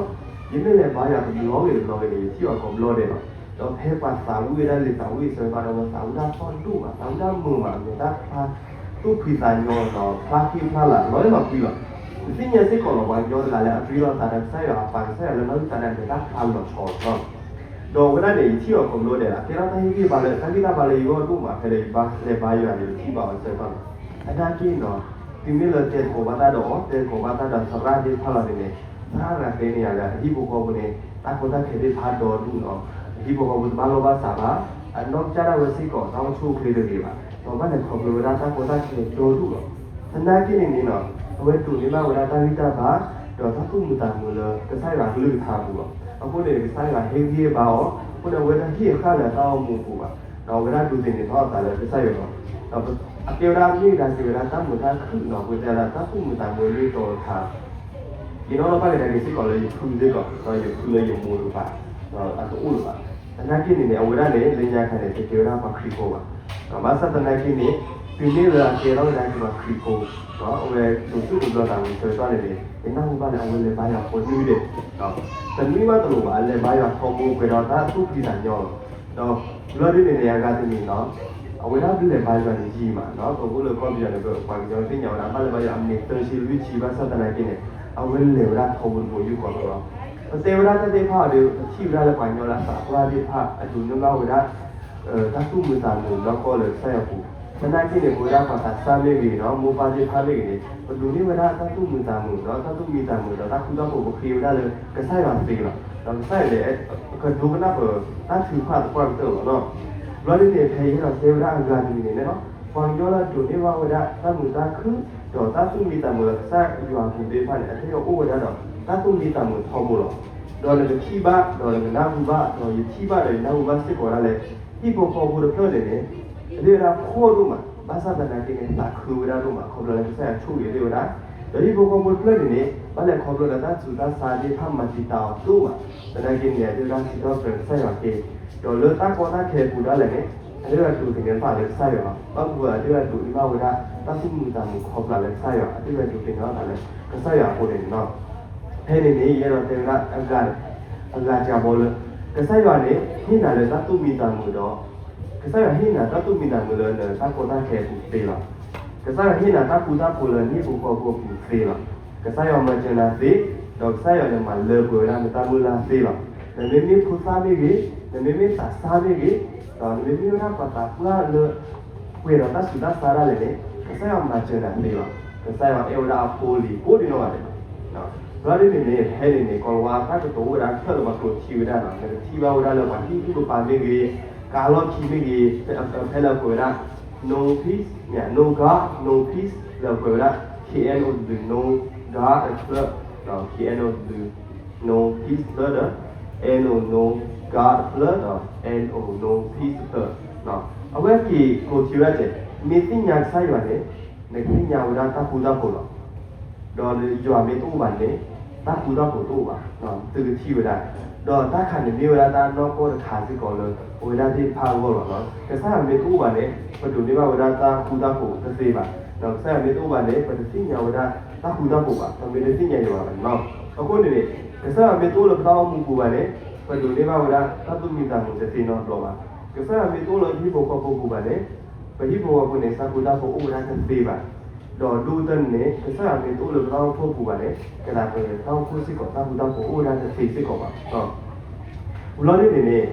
ယမ့ၢ်လဲၤဘါယွၤတဘျီဂ့ၤတဘျီဂ့ၤန့ၣ် ယထံၣ်အီၤကိးဘျီဒဲးလီၤ. ဒီးဖဲပှၤသးဝံၣ်ဝဲဒၣ်လံာ်သးဝံၣ်အဆၢကတီၢ်ဒီး ပှၤသးဝံၣ်တၢ်ထီၣ်ဒိၣ်မး သးဝံၣ်တၢ်မုာ်မး အမဲာ်တၢ်ဖျါ သူၣ်ဖှံသးညီဒီး ဖျါဃံဖျါလၤ လီၤလၢလီၤကွံလီၤ. ပသ့ၣ်ညါစ့ၢ်ကီးလီၤ ပှၤကညီတဂၤလၢအရ့လိာ်သးဒီးကစၢ်ယွၤ အပာ်ကစၢ်ယွၤလၢနီၣ်ဂံၢ်သးဒၣ်န့ၣ် တၢ်ဖျါလီၤဆီလီၤနီၤ. ဒီးအဝဲဒၣ်န့ၣ် ယထံၣ်အီၤကိးဘျီဒဲးလီၤ ကဲထီၣ်တၢ်ဟ့ၣ်ဂံၢ်ဘါလၢ တၢ်ဂံၢ်တၢ်ဘါလၢယဂီၢ်ဒိၣ်မး ဖဲလၢယဘၣ်လဲၤဘါယွၤန့ၣ် ယထံၣ်ဘၣ်အီၤအဆၢကတီၢ်န့ၣ် သနာ်က့နီၤ တုၤမ့ၢ်လၢတဲသကိးဘၣ်တၢ်ဒီးအီၤ တဲသကိးဘၣ်တၢ်ဒီးသရၣ်သ့ၣ်တဖၣ်လီၤန့ၣ်န့ၣ် သရၣ်တဂၤတဲန့ၢ်ယၤလၢ အဟံၣ်ဖိဃီဖိန့ၣ် တၢ်ကီတၢ်ခဲသ့ၣ်တဖၣ်ဒီဒူၣ်နီၤ. အဟံၣ်ဖိဃီဖိတဘၣ်လိာ်ဘၣ်စးဘၣ် အနီၢ်ကစၢ်ဒၣ်ဝဲစ့ၢ်ကီး တၢ်အိၣ်ဆူၣ်အိၣ်ချ့တဂ့ၤဘၣ် ဒီးဘၣ်လဲၤခီဖျိဝဲဒၣ်တၢ်ကီတၢ်ခဲဒီဒူၣ်လီၤ. သနာ်က့န့ၣ်န့ၣ်နီၤ အဝဲဒိးန့ၢ်ဘၣ်ဝဲဒၣ်တၢ်ဂံၢ်တၢ်ဘါ ဒီးတၢ်သူၣ်မုာ်သးမုာ်လၢကစၢ်ယွၤအကလုၢ်ကထါအပူၤလီၤ. အဃိန့ၣ် ကစၢ်ယွၤဟ့ၣ်ဂံၢ်ဟ့ၣ်ဘါအီၤ အဃိန့ၣ် အဝဲတဟ့ၣ်အဃၣ်လၢတၢ်အိၣ်မူအပူၤဘၣ် ဒီးအဝဲဒၣ်ဒိးသန့ၤထီၣ်အသးလၢကစၢ်ယွၤလီၤ. ဒီးအကဲဝဲဒၣ်မ့ၢ်ဒၣ်စံးဝဲဒၣ်တၢ်မုာ်တၢ်ခုၣ်နီၤ ပတဲလၢတၢ်သူၣ်မုာ်သးမုာ်မ့ၢ်တီတခါ ယနီၣ်ထီၣ်ဘၣ်ကဒါက့ၤစ့ၢ်ကီးလၢယဖုစ့ၢ်ကီး ဒီးယဖုလၢယမိၢ်တကပၤ ဒီးအတအိၣ်လၢၤဘၣ်. သနာ်က့န့ၣ်န့ၣ် အဝဲဒၣ်န့ၣ် လၢညါခါန့ၣ် တကဲဝဲဒၣ်ပှၤခရံာ်ဖိဘၣ်. ဘၣ်ဆၣ်သနာ်က့န့ၣ် တုၤမ့ၢ်လၢအကဲထီၣ်ဝဲဒၣ်က့ၤပှၤခရံာ်ဖိ အဝဲဒိးသူၣ်ဒိးဘျီသးဝံၤဆၢကတီၢ်န့ၣ်န့ၣ် ယနၢ်ဟူဘၣ်လၢအဝဲလဲၤဘါယွၤကိးနွံဒဲး တနွံဘၣ်တလိၤဘၣ် အလဲၤဘါယွၤထီဘိပှဲၤဒီးတၢ်သူၣ်ဖှံသးညီလီၤ. ဒီးဘျီဒ်န့ၣ်န့ၣ် အဂၤတမံၤနီၤ အဝဲဒၣ်လဲၤဘါယွၤန့ၣ်ယံာ်မးနီၤ ပအိၣ်လၢကီၢ်ပယီၤန့ၣ် ပှၤကညီသ့ၣ်ညါဝဲဒၣ် ဘၣ်လဲၤဘါယွၤအမ့ၢ်သၢဆံလွံၢ်ဆံ ဘၣ်ဆၣ်သနာ်က့န့ၣ် အဝဲလဲၤဝဲဒၣ်ထီဘိတဘိယူၢ်ဃီလီၤ. ပတဲဝဲဒၣ်တၢ်သ့ၣ်တဖၣ်အီၤဒီး ပထံၣ်ဝဲဒၣ်လၢပှၤကညီလၢအသးပှၢ်သ့ၣ်တဖၣ် အဒိးန့ၢ်ဘၣ်ဝဲဒၣ် တၢ်သူၣ်မုာ်သးမုာ်နီၢ်ကီၢ်လၢကစၢ်ယွၤအပူၤ, သနာ်က့န့ၣ် ပဝဲဒၣ်ပှၤသးစၢ်မ့ၢ်ဂ့ၤဒီး မိၢ်ပၢ်သ့ၣ်တဖၣ်မ့ၢ်ဂ့ၤန့ၣ် ပဒိးန့ၢ်ဝဲဒၣ်တၢ်သူၣ်မုာ်သးမုာ်ဒီးတၢ်ဃူတၢ်ဖိး ပဃ့ဝဲဒၣ်လၢကစၢ်ယွၤသ့လီၤ. ဒီးကစၢ်ယွၤန့ၣ် ကဒိကနၣ်ပတၢ်ထုကဖၣ်သပှၢ်ကတၢၢ်လီၤနီၤ. ဘျီဒ်န့ၣ် ဖဲယအဲၣ်ဒိးတဲဝဲဒၣ်အဂၤတမံၤန့ၣ်န့ၣ်လီၤ, ပှၤကညီလၢအဒိးန့ၢ်ဘၣ်ဝဲဒၣ်တၢ်မုာ်တၢ်ခုၣ် ဒီးတၢ်သူၣ်မံသးမုာ်လၢကစၢ်ယွၤအပူၤသ့ၣ်တဖၣ်န့ၣ် အသ့ၣ်အအိၣ်ဝဲဒၣ်ဒီး တၢ်သူၣ်မံသးမုာ်ထီဘိလီၤ. ဒီးနကထံၣ်ဘၣ် ဒီးနကနၢ်ဟူဘၣ် ဒီးယထံၣ်ဘၣ်ဒီးယနၢ်ဟူဘၣ်စ့ၢ်ကီးဒၣ်လဲာ် ဟံၣ်ဖိဃီဖိတဖျၢၣ်န့ၣ်န့ၣ် အသ့ၣ်ဝဲဒၣ်ဖှီၣ်ဒိၣ်မး, ဘၣ်ဆၣ်သနာ်က့န့ၣ် သးခုဝဲဒၣ်ဒိၣ်မး ခီဖျိလၢကစၢ်ယွၤဆိၣ်ဂ့ၤသ့ၣ်ဝဲဒၣ်, ဒီးဟံၣ်ဖိဃီဖိတဖျၢၣ်န့ၣ်န့ၣ် ဘၣ်လဲၤခီဖျိလၢတၢ်ဆူးတၢ်ဆါသ့ၣ်တဖၣ်မၤတံာ်တာ်အီၤဒိၣ်မး, သနာ်က့န့ၣ် အသ့ၣ်ဝဲဒၣ်စံးထီၣ်ပတြၢၤကစၢ်ယွၤက့ၤ, ဒီးလၢတၢ်ကီတၢ်ခဲအပူၤဒၣ်လဲာ်န့ၣ် အသ့ၣ်ဝဲဒၣ်ဒိးသန့ၤအသးလၢကစၢ်ယွၤလီၤ. ဘၣ်မနုၤအဃိ အသ့ၣ်ဝဲဒၣ်ဒိးန့ၢ်ဘၣ်ဝဲဒၣ် တၢ်သူၣ်မုာ်သးမုာ်ခီဖျိလၢကစၢ်ယွၤ, အသ့ၣ်ဝဲဒၣ်ဒိးသန့ၤအသးလၢကစၢ်ယွၤအဃိန့ၣ်လီၤ. ဖဲန့ၣ်န့ၣ် ယအဲၣ်ဒိးတဲဝဲဒၣ် အဂၤစှၤဘီလၢ ကစၢ်ယွၤန့ၣ် ဟ့ၣ်နၤလၢတၢ်သူၣ်မံသးမုာ်ဒီး ကစၢ်ယွၤဟ့ၣ်နၤတၢ်သူၣ်မံသးမုာ်လၢနတၢ်ကီတၢ်ခဲအပူၤသ့လီၤ. ကစၢ်ယွၤဟ့ၣ်နၤတၢ်ဃူတၢ်ဖိးလၢနဟံၣ်ဖိဃီဖိအပူၤသ့လီၤ. ကစၢ်ယွၤမၤစၢၤနၤသ့, ဒီးကစၢ်ယွၤန့ၣ်မၤလၢပှဲၤဝဲဒၣ်နတၢ်မုၢ်လၢ်သ့လီၤ. နမ့မ့ၢ်ဖိသၣ်မ့ၢ်ဂ့ၤ, နမ့မ့ၢ်သးစၢ်မ့ၢ်ဂ့ၤ, ဒီးနမ့မ့ၢ်ဝဲဒၣ်ပှၤသးပှၢ်လၢ ပှဲၤဒီးတၢ်ဆူးတၢ်ဆါဒၣ်လဲာ်န့ၣ် ကစၢ်ယွၤမၤစၢၤနၤသ့လီၤ. ကစၢ်ယွၤအဲၣ်ဝဲဒၣ်အဖိလံၤကိးဒံနီၢ်ဂၤဒဲး. ဘျီဒ်န့ၣ်န့ၣ် ဖဲန့ၣ်န့ၣ် ကိၤလၤဝါတၢ်ကတိၤအိၣ်ဝဲဒၣ် ဖျၢၣ်လၢပှၤကျိးထံဝဲဒၣ်နီၤ, နကထံၣ်ဘၣ်ဝဲဒၣ်လၢပှၤဟံၣ်ကူၣ်ကပၤမ့ၢ်ဂ့ၤ, ကၤလီၢ်ခံမ့ၢ်ဂ့ၤ, ဖဲလၢအပှဲၤဝဲဒၣ် no peace မ့ၢ် no God no peace လၢပှဲၤဝဲဒၣ် K N O W no God အဖျၢၣ်, K N O W no peace တဖျၢၣ်ဒီး N O no God တဖျၢၣ်ဒီး N O no peace တဖျၢၣ်. အဝဲက့ၤကိးထံဝဲဒၣ်ကဲ, မ့ၢ်သ့ၣ်ညါကစၢ်ယွၤန့ၣ် နကသ့ၣ်ညါဝဲဒၣ်တၢ်ဃူတၢ်ဖိးလီၤ. ဒီးယွၤမ့ၢ်တအိၣ်ဘၣ်န့ၣ် တၢ်ဃူတၢ်ဖိးတအိၣ်ဘၣ်, သုကထံၣ်ဝဲဒၣ်. ဒီးတၢ်တခါန့ၣ်မ့ၢ်ဝဲဒၣ်တၢ်နီၢ်ကီၢ်တခါစ့ၢ်ကီးလၢ ပဝဲဒၣ်သ့ၣ်တဖၣ်အဂီၢ်လီၤ. ကစၢ်ယွၤမ့ၢ်တအိၣ်ဘၣ်န့ၣ် ပဒိးန့ၢ်ဘၣ်ဝဲဒၣ်တၢ်ဃူတၢ်ဖိးတသ့ဘၣ်. ကစၢ်ယွၤမ့ၢ်တအိၣ်ဘၣ်န့ၣ် ပတသ့ၣ်ညါဝဲဒၣ်တၢ်ဃူတၢ်ဖိးဘၣ်, ပမ့ၢ်တသ့ၣ်ညါယွၤဘၣ်န့ၣ်လီၤ. အဃိန့ၣ်န့ၣ် ကစၢ်ယွၤမ့ၢ်တအိၣ်လၢပတၢ်အိၣ်မူပူၤဘၣ်န့ၣ် ပဒိးန့ၢ်ဘၣ်ဝဲဒၣ်တၢ်သူၣ်မံသးမုာ်တသ့နီတဘျီဘၣ်. ကစၢ်ယွၤမ့ၢ်တအိၣ်လၢပဟံၣ်ဖိဃီဖိပူၤဘၣ်န့ၣ် ပဟံၣ်ဖိဃီဖိန့ၣ် တၢ်ဃူတၢ်ဖိးအိၣ်ဝဲဒၣ်တသ့ဘၣ်. ဒီးဒိၣ်ကတၢၢ်န့ၣ် ကစၢ်ယွၤမ့ၢ်တအိၣ်လၢပတၢ်အိၣ်ဖှိၣ်ပူၤဘၣ်န့ၣ် ကဒၣ်ပတၢ်အိၣ်ဖှိၣ်စ့ၢ်ကီး တၢ်ဃူတၢ်ဖိးအိၣ်ဝဲဒၣ်တသ့စ့ၢ်ကီးဘၣ်. ဝံၤလီၤဒ်န့ၣ်န့ၣ်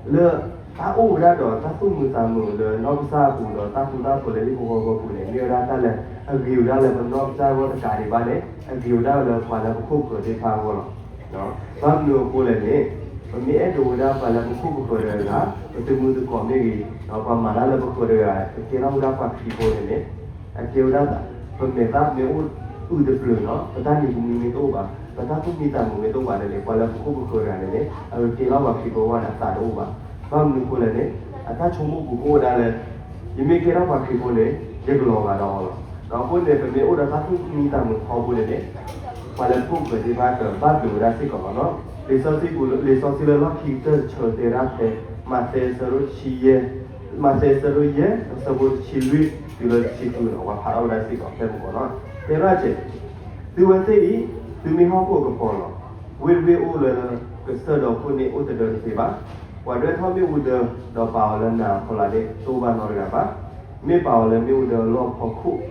လၢတၢ်အိၣ်ဝဲဒၣ်ဒီးတၢ်သူၣ်မံသးမုာ်လၢနီၢ်ကစၢ်အပူၤဒီးတၢ်ဃူတၢ်ဖိးလၢဟံၣ်ဖိဃီဖိပူၤန့ၣ် မ့ၢ်ဝဲဒၣ်တၢ်လၢအဂ့ၤဝဲဒၣ်လၢပနီၢ်ကစၢ်အဂီၢ်တကးဒံးဘၣ်န့ၣ် အဂ့ၤဝဲဒၣ်လၢပှၤလၢပခိၣ်ပဃၢၤသ့ၣ်တဖၣ်အဂီၢ်လီၤ. ဘၣ်မနုၤအဃိလဲၣ်န့ၣ် ပမ့ၢ်အဲၣ်ဒိးဝဲဒၣ်ပှၤလၢပခိၣ်ပဃၢၤတဂၤဂၤ, ပသုးမုၢ်သကိးမ့ၢ်ဂ့ၤ, ပှၤမၤတၢ်လၢပဃၢၤတဂၤဂၤ ကကဲထီၣ်ဝဲဒၣ်ပှၤခရံာ်ဖိန့ၣ်န့ၣ် အကဲဝဲဒၣ် ပမဲာ်သၣ်မ့ၢ်အူအုၣ်တပျုာ်နီၤ, ပတၢ်နံၤတမံၤမ့ၢ်တအိၣ်ဘၣ်, ပတၢ်သူၣ်မံသးမုာ်မ့ၢ်တအိၣ်ဘၣ်န့ၣ်န့ၣ် ပှၤလၢပခိၣ်ပဃၢၤတဂၤန့ၣ်န့ၣ် အကကဲထီၣ်ပှၤခရံာ်ဖိအဂီၢ်န့ၣ် အသးတအိၣ်ဘၣ်. ဘၣ်မနုၤအဃိလဲၣ်န့ၣ် အတၢ်ဆိကမိၣ်ပူၤကအိၣ်ဝဲဒၣ်လၢ ယမ့ၢ်ကဲထီၣ်ပှၤခရံာ်ဖိန့ၣ် ယကလီၤဂာ်ဒီးအီၤလီၤ. ဒီးအဃိန့ၣ် ပမ့ၢ်အိၣ်ဒီးတၢ်သူၣ်မံသးမုာ်ထီဘိန့ၣ်န့ၣ် ပှၤလၢပခိၣ်ပဃၢၤသ့ၣ်တဖၣ်ကဘၣ်ဘျုးဝဲဒၣ်စ့ၢ်ကီးလီၤနီၤ. လံာ်စီဆှံပူၤ လံာ်စီဆှံလၢလီၢ်ခံကတၢၢ်တဆၢတဲဝဲဒၣ်ဖဲ မးသဲအဆၢဒိၣ်တဆံယဲၢ်, မးသဲအဆၢဒိၣ်ယဲၢ် အဆၢဖိတဆံလွံၢ် တုၤလၢတဆံဃုနီၤ, ပှၤဖးထီၣ်ဝဲဒၣ်စ့ၢ်ကီးဖဲပူၤနီၤ. တဲဝဲဒၣ်ကဲ, သုဝဲသ့ၣ်အံၤ သုမ့ၢ်ဟီၣ်ခိၣ်အကပီၤလီၤ. ဝ့ၢ်တဝ့ၢ်အိၣ်လၢကစၢၢ်ဒီးခိၣ်န့ၣ်အိၣ်တဒၢတသ့ဘၣ်. ပှၤဒွဲၣ်ထီၣ်မ့ၣ်အူဒၢ ဒီးပာ်အီၤလၢနးအဖီလာ်န့ၣ် တအိၣ်ဘၣ်နီတဂၤဘၣ်. မ့ၢ်ပာ်အီၤလၢမ့ၣ်အူဒၢအလီၢ်ဖီခိၣ်, ဒီးကပီၤထီၣ်န့ၢ်ပှၤလၢဟံၣ်ပူၤခဲလၢာ်လီၤ. ဒ်န့ၣ်အသိး သုတၢ်ကပီၤန့ၣ် သုကပီၤထီၣ်အီၤလၢပှၤကညီအမဲာ်ညါ, ဒ်သိးကထံၣ်ဘၣ်သုမၤ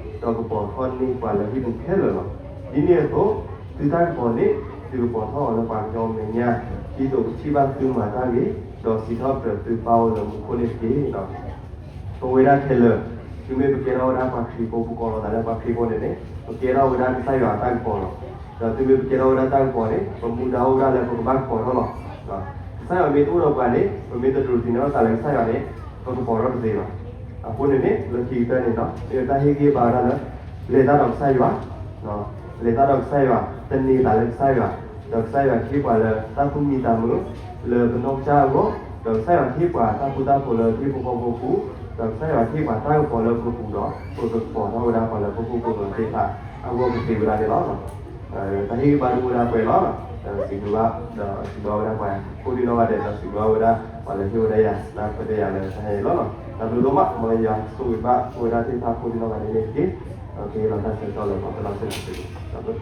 တၢ်ဂ့ၤ, ဒီးစံးထီၣ်ပတြၢၤသုပၢ်အိၣ်လၢမူခိၣ်န့ၣ်တက့ၢ်. ပဝဲဒၣ်ခဲလၢာ် တုၤမ့ၢ်ပကဲထီၣ်ဝဲဒၣ်ပှၤခရံာ်ဖိ ပကိးလီၤသးလၢပှၤခရံာ်ဖိန့ၣ်န့ၣ် ပကဲထီၣ်ဝဲဒၣ်ကစၢ်ယွၤအတၢ်ကပီၤလီၤ. ဒီးတုၤမ့ၢ်ပကဲထီၣ်ဝဲဒၣ်တၢ်ကပီၤန့ၣ် ပမူဒါအိၣ်ဝဲဒၣ်လၢပကဘၣ်ကပီၤထီၣ်လီၤ. ကစၢ်ယွၤမ့ၢ်တအိၣ်ဒီးပှၤန့ၣ် ပမ့ၢ်တဒိးသန့ၤထီၣ်သးလၢကစၢ်ယွၤန့ၣ် ပကပီၤထီၣ်တသ့ဘၣ်. အဃိန့ၣ်န့ၣ် လၢခံကတၢၢ်န့ၣ်ဒီး မ့ၢ်တၢ်ဟ့ၣ်ဂံၢ်ဘါဝဲဒၣ်လၢ လဲၤတၢ်ဒီးကစၢ်ယွၤ လဲၤတၢ်ဒီးကစၢ်ယွၤ, သန့ၤသးလၢကစၢ်ယွၤ, ဒီးကစၢ်ယွၤကဟ့ၣ်ပှၤလၢတၢ်သူၣ်မံသးမုာ် လၢပနီၢ်ကစၢ်အဂီၢ်, ဒီးကစၢ်ယွၤကဟ့ၣ်ပှၤတၢ်ဃူတၢ်ဖိးလၢဟံၣ်ဖိဃီဖိပူၤ, ဒီးကစၢ်ယွၤကဟ့ၣ်ပှၤတၢ်ကပီၤလၢပပူၤဒီး ပကကပီၤထီၣ်ဝဲဒၣ်ပှၤလၢပခိၣ်ပဃၢၤသ့ၣ်တဖၣ် အဂီၢ်ကသ့ဝဲဒၣ်န့ၣ်လီၤ. တၢ်ဟ့ၣ်ဂံၢ်ဘါဒိၣ်ဝဲဒၣ်ပှဲၤလီၤ. ဒီးစံးဘျုးဘၣ်, ဒီးစံးဘျုးဘၣ်ဝဲဒၣ်ပှၤကိးဒံနီၢ်ဂၤဒဲး, ဒီးစံးဘျုးဘၣ်ဝဲဒၣ်ပှၤလၢဟ့ၣ်ဝဲဒၣ်ယၤ လၢပတဲယၤလၢတဟါအံၤလီၤ. တၢ်ဘျုးဒိၣ်မး, မ်ယွၤဆိၣ်ဂ့ၤဘၣ်ဝဲဒၣ်သ့ၣ်တဖၣ်ကိးဒံနီၢ်ဂၤဒဲးန့ၣ်တက့ၢ်. ကဟ့ၣ်လီၤတၢ်ဆၢကတီၢ်လၢပှၤပနီၣ်စ့ၢ်ကီးတက့ၢ်. တၢ်ဘျုး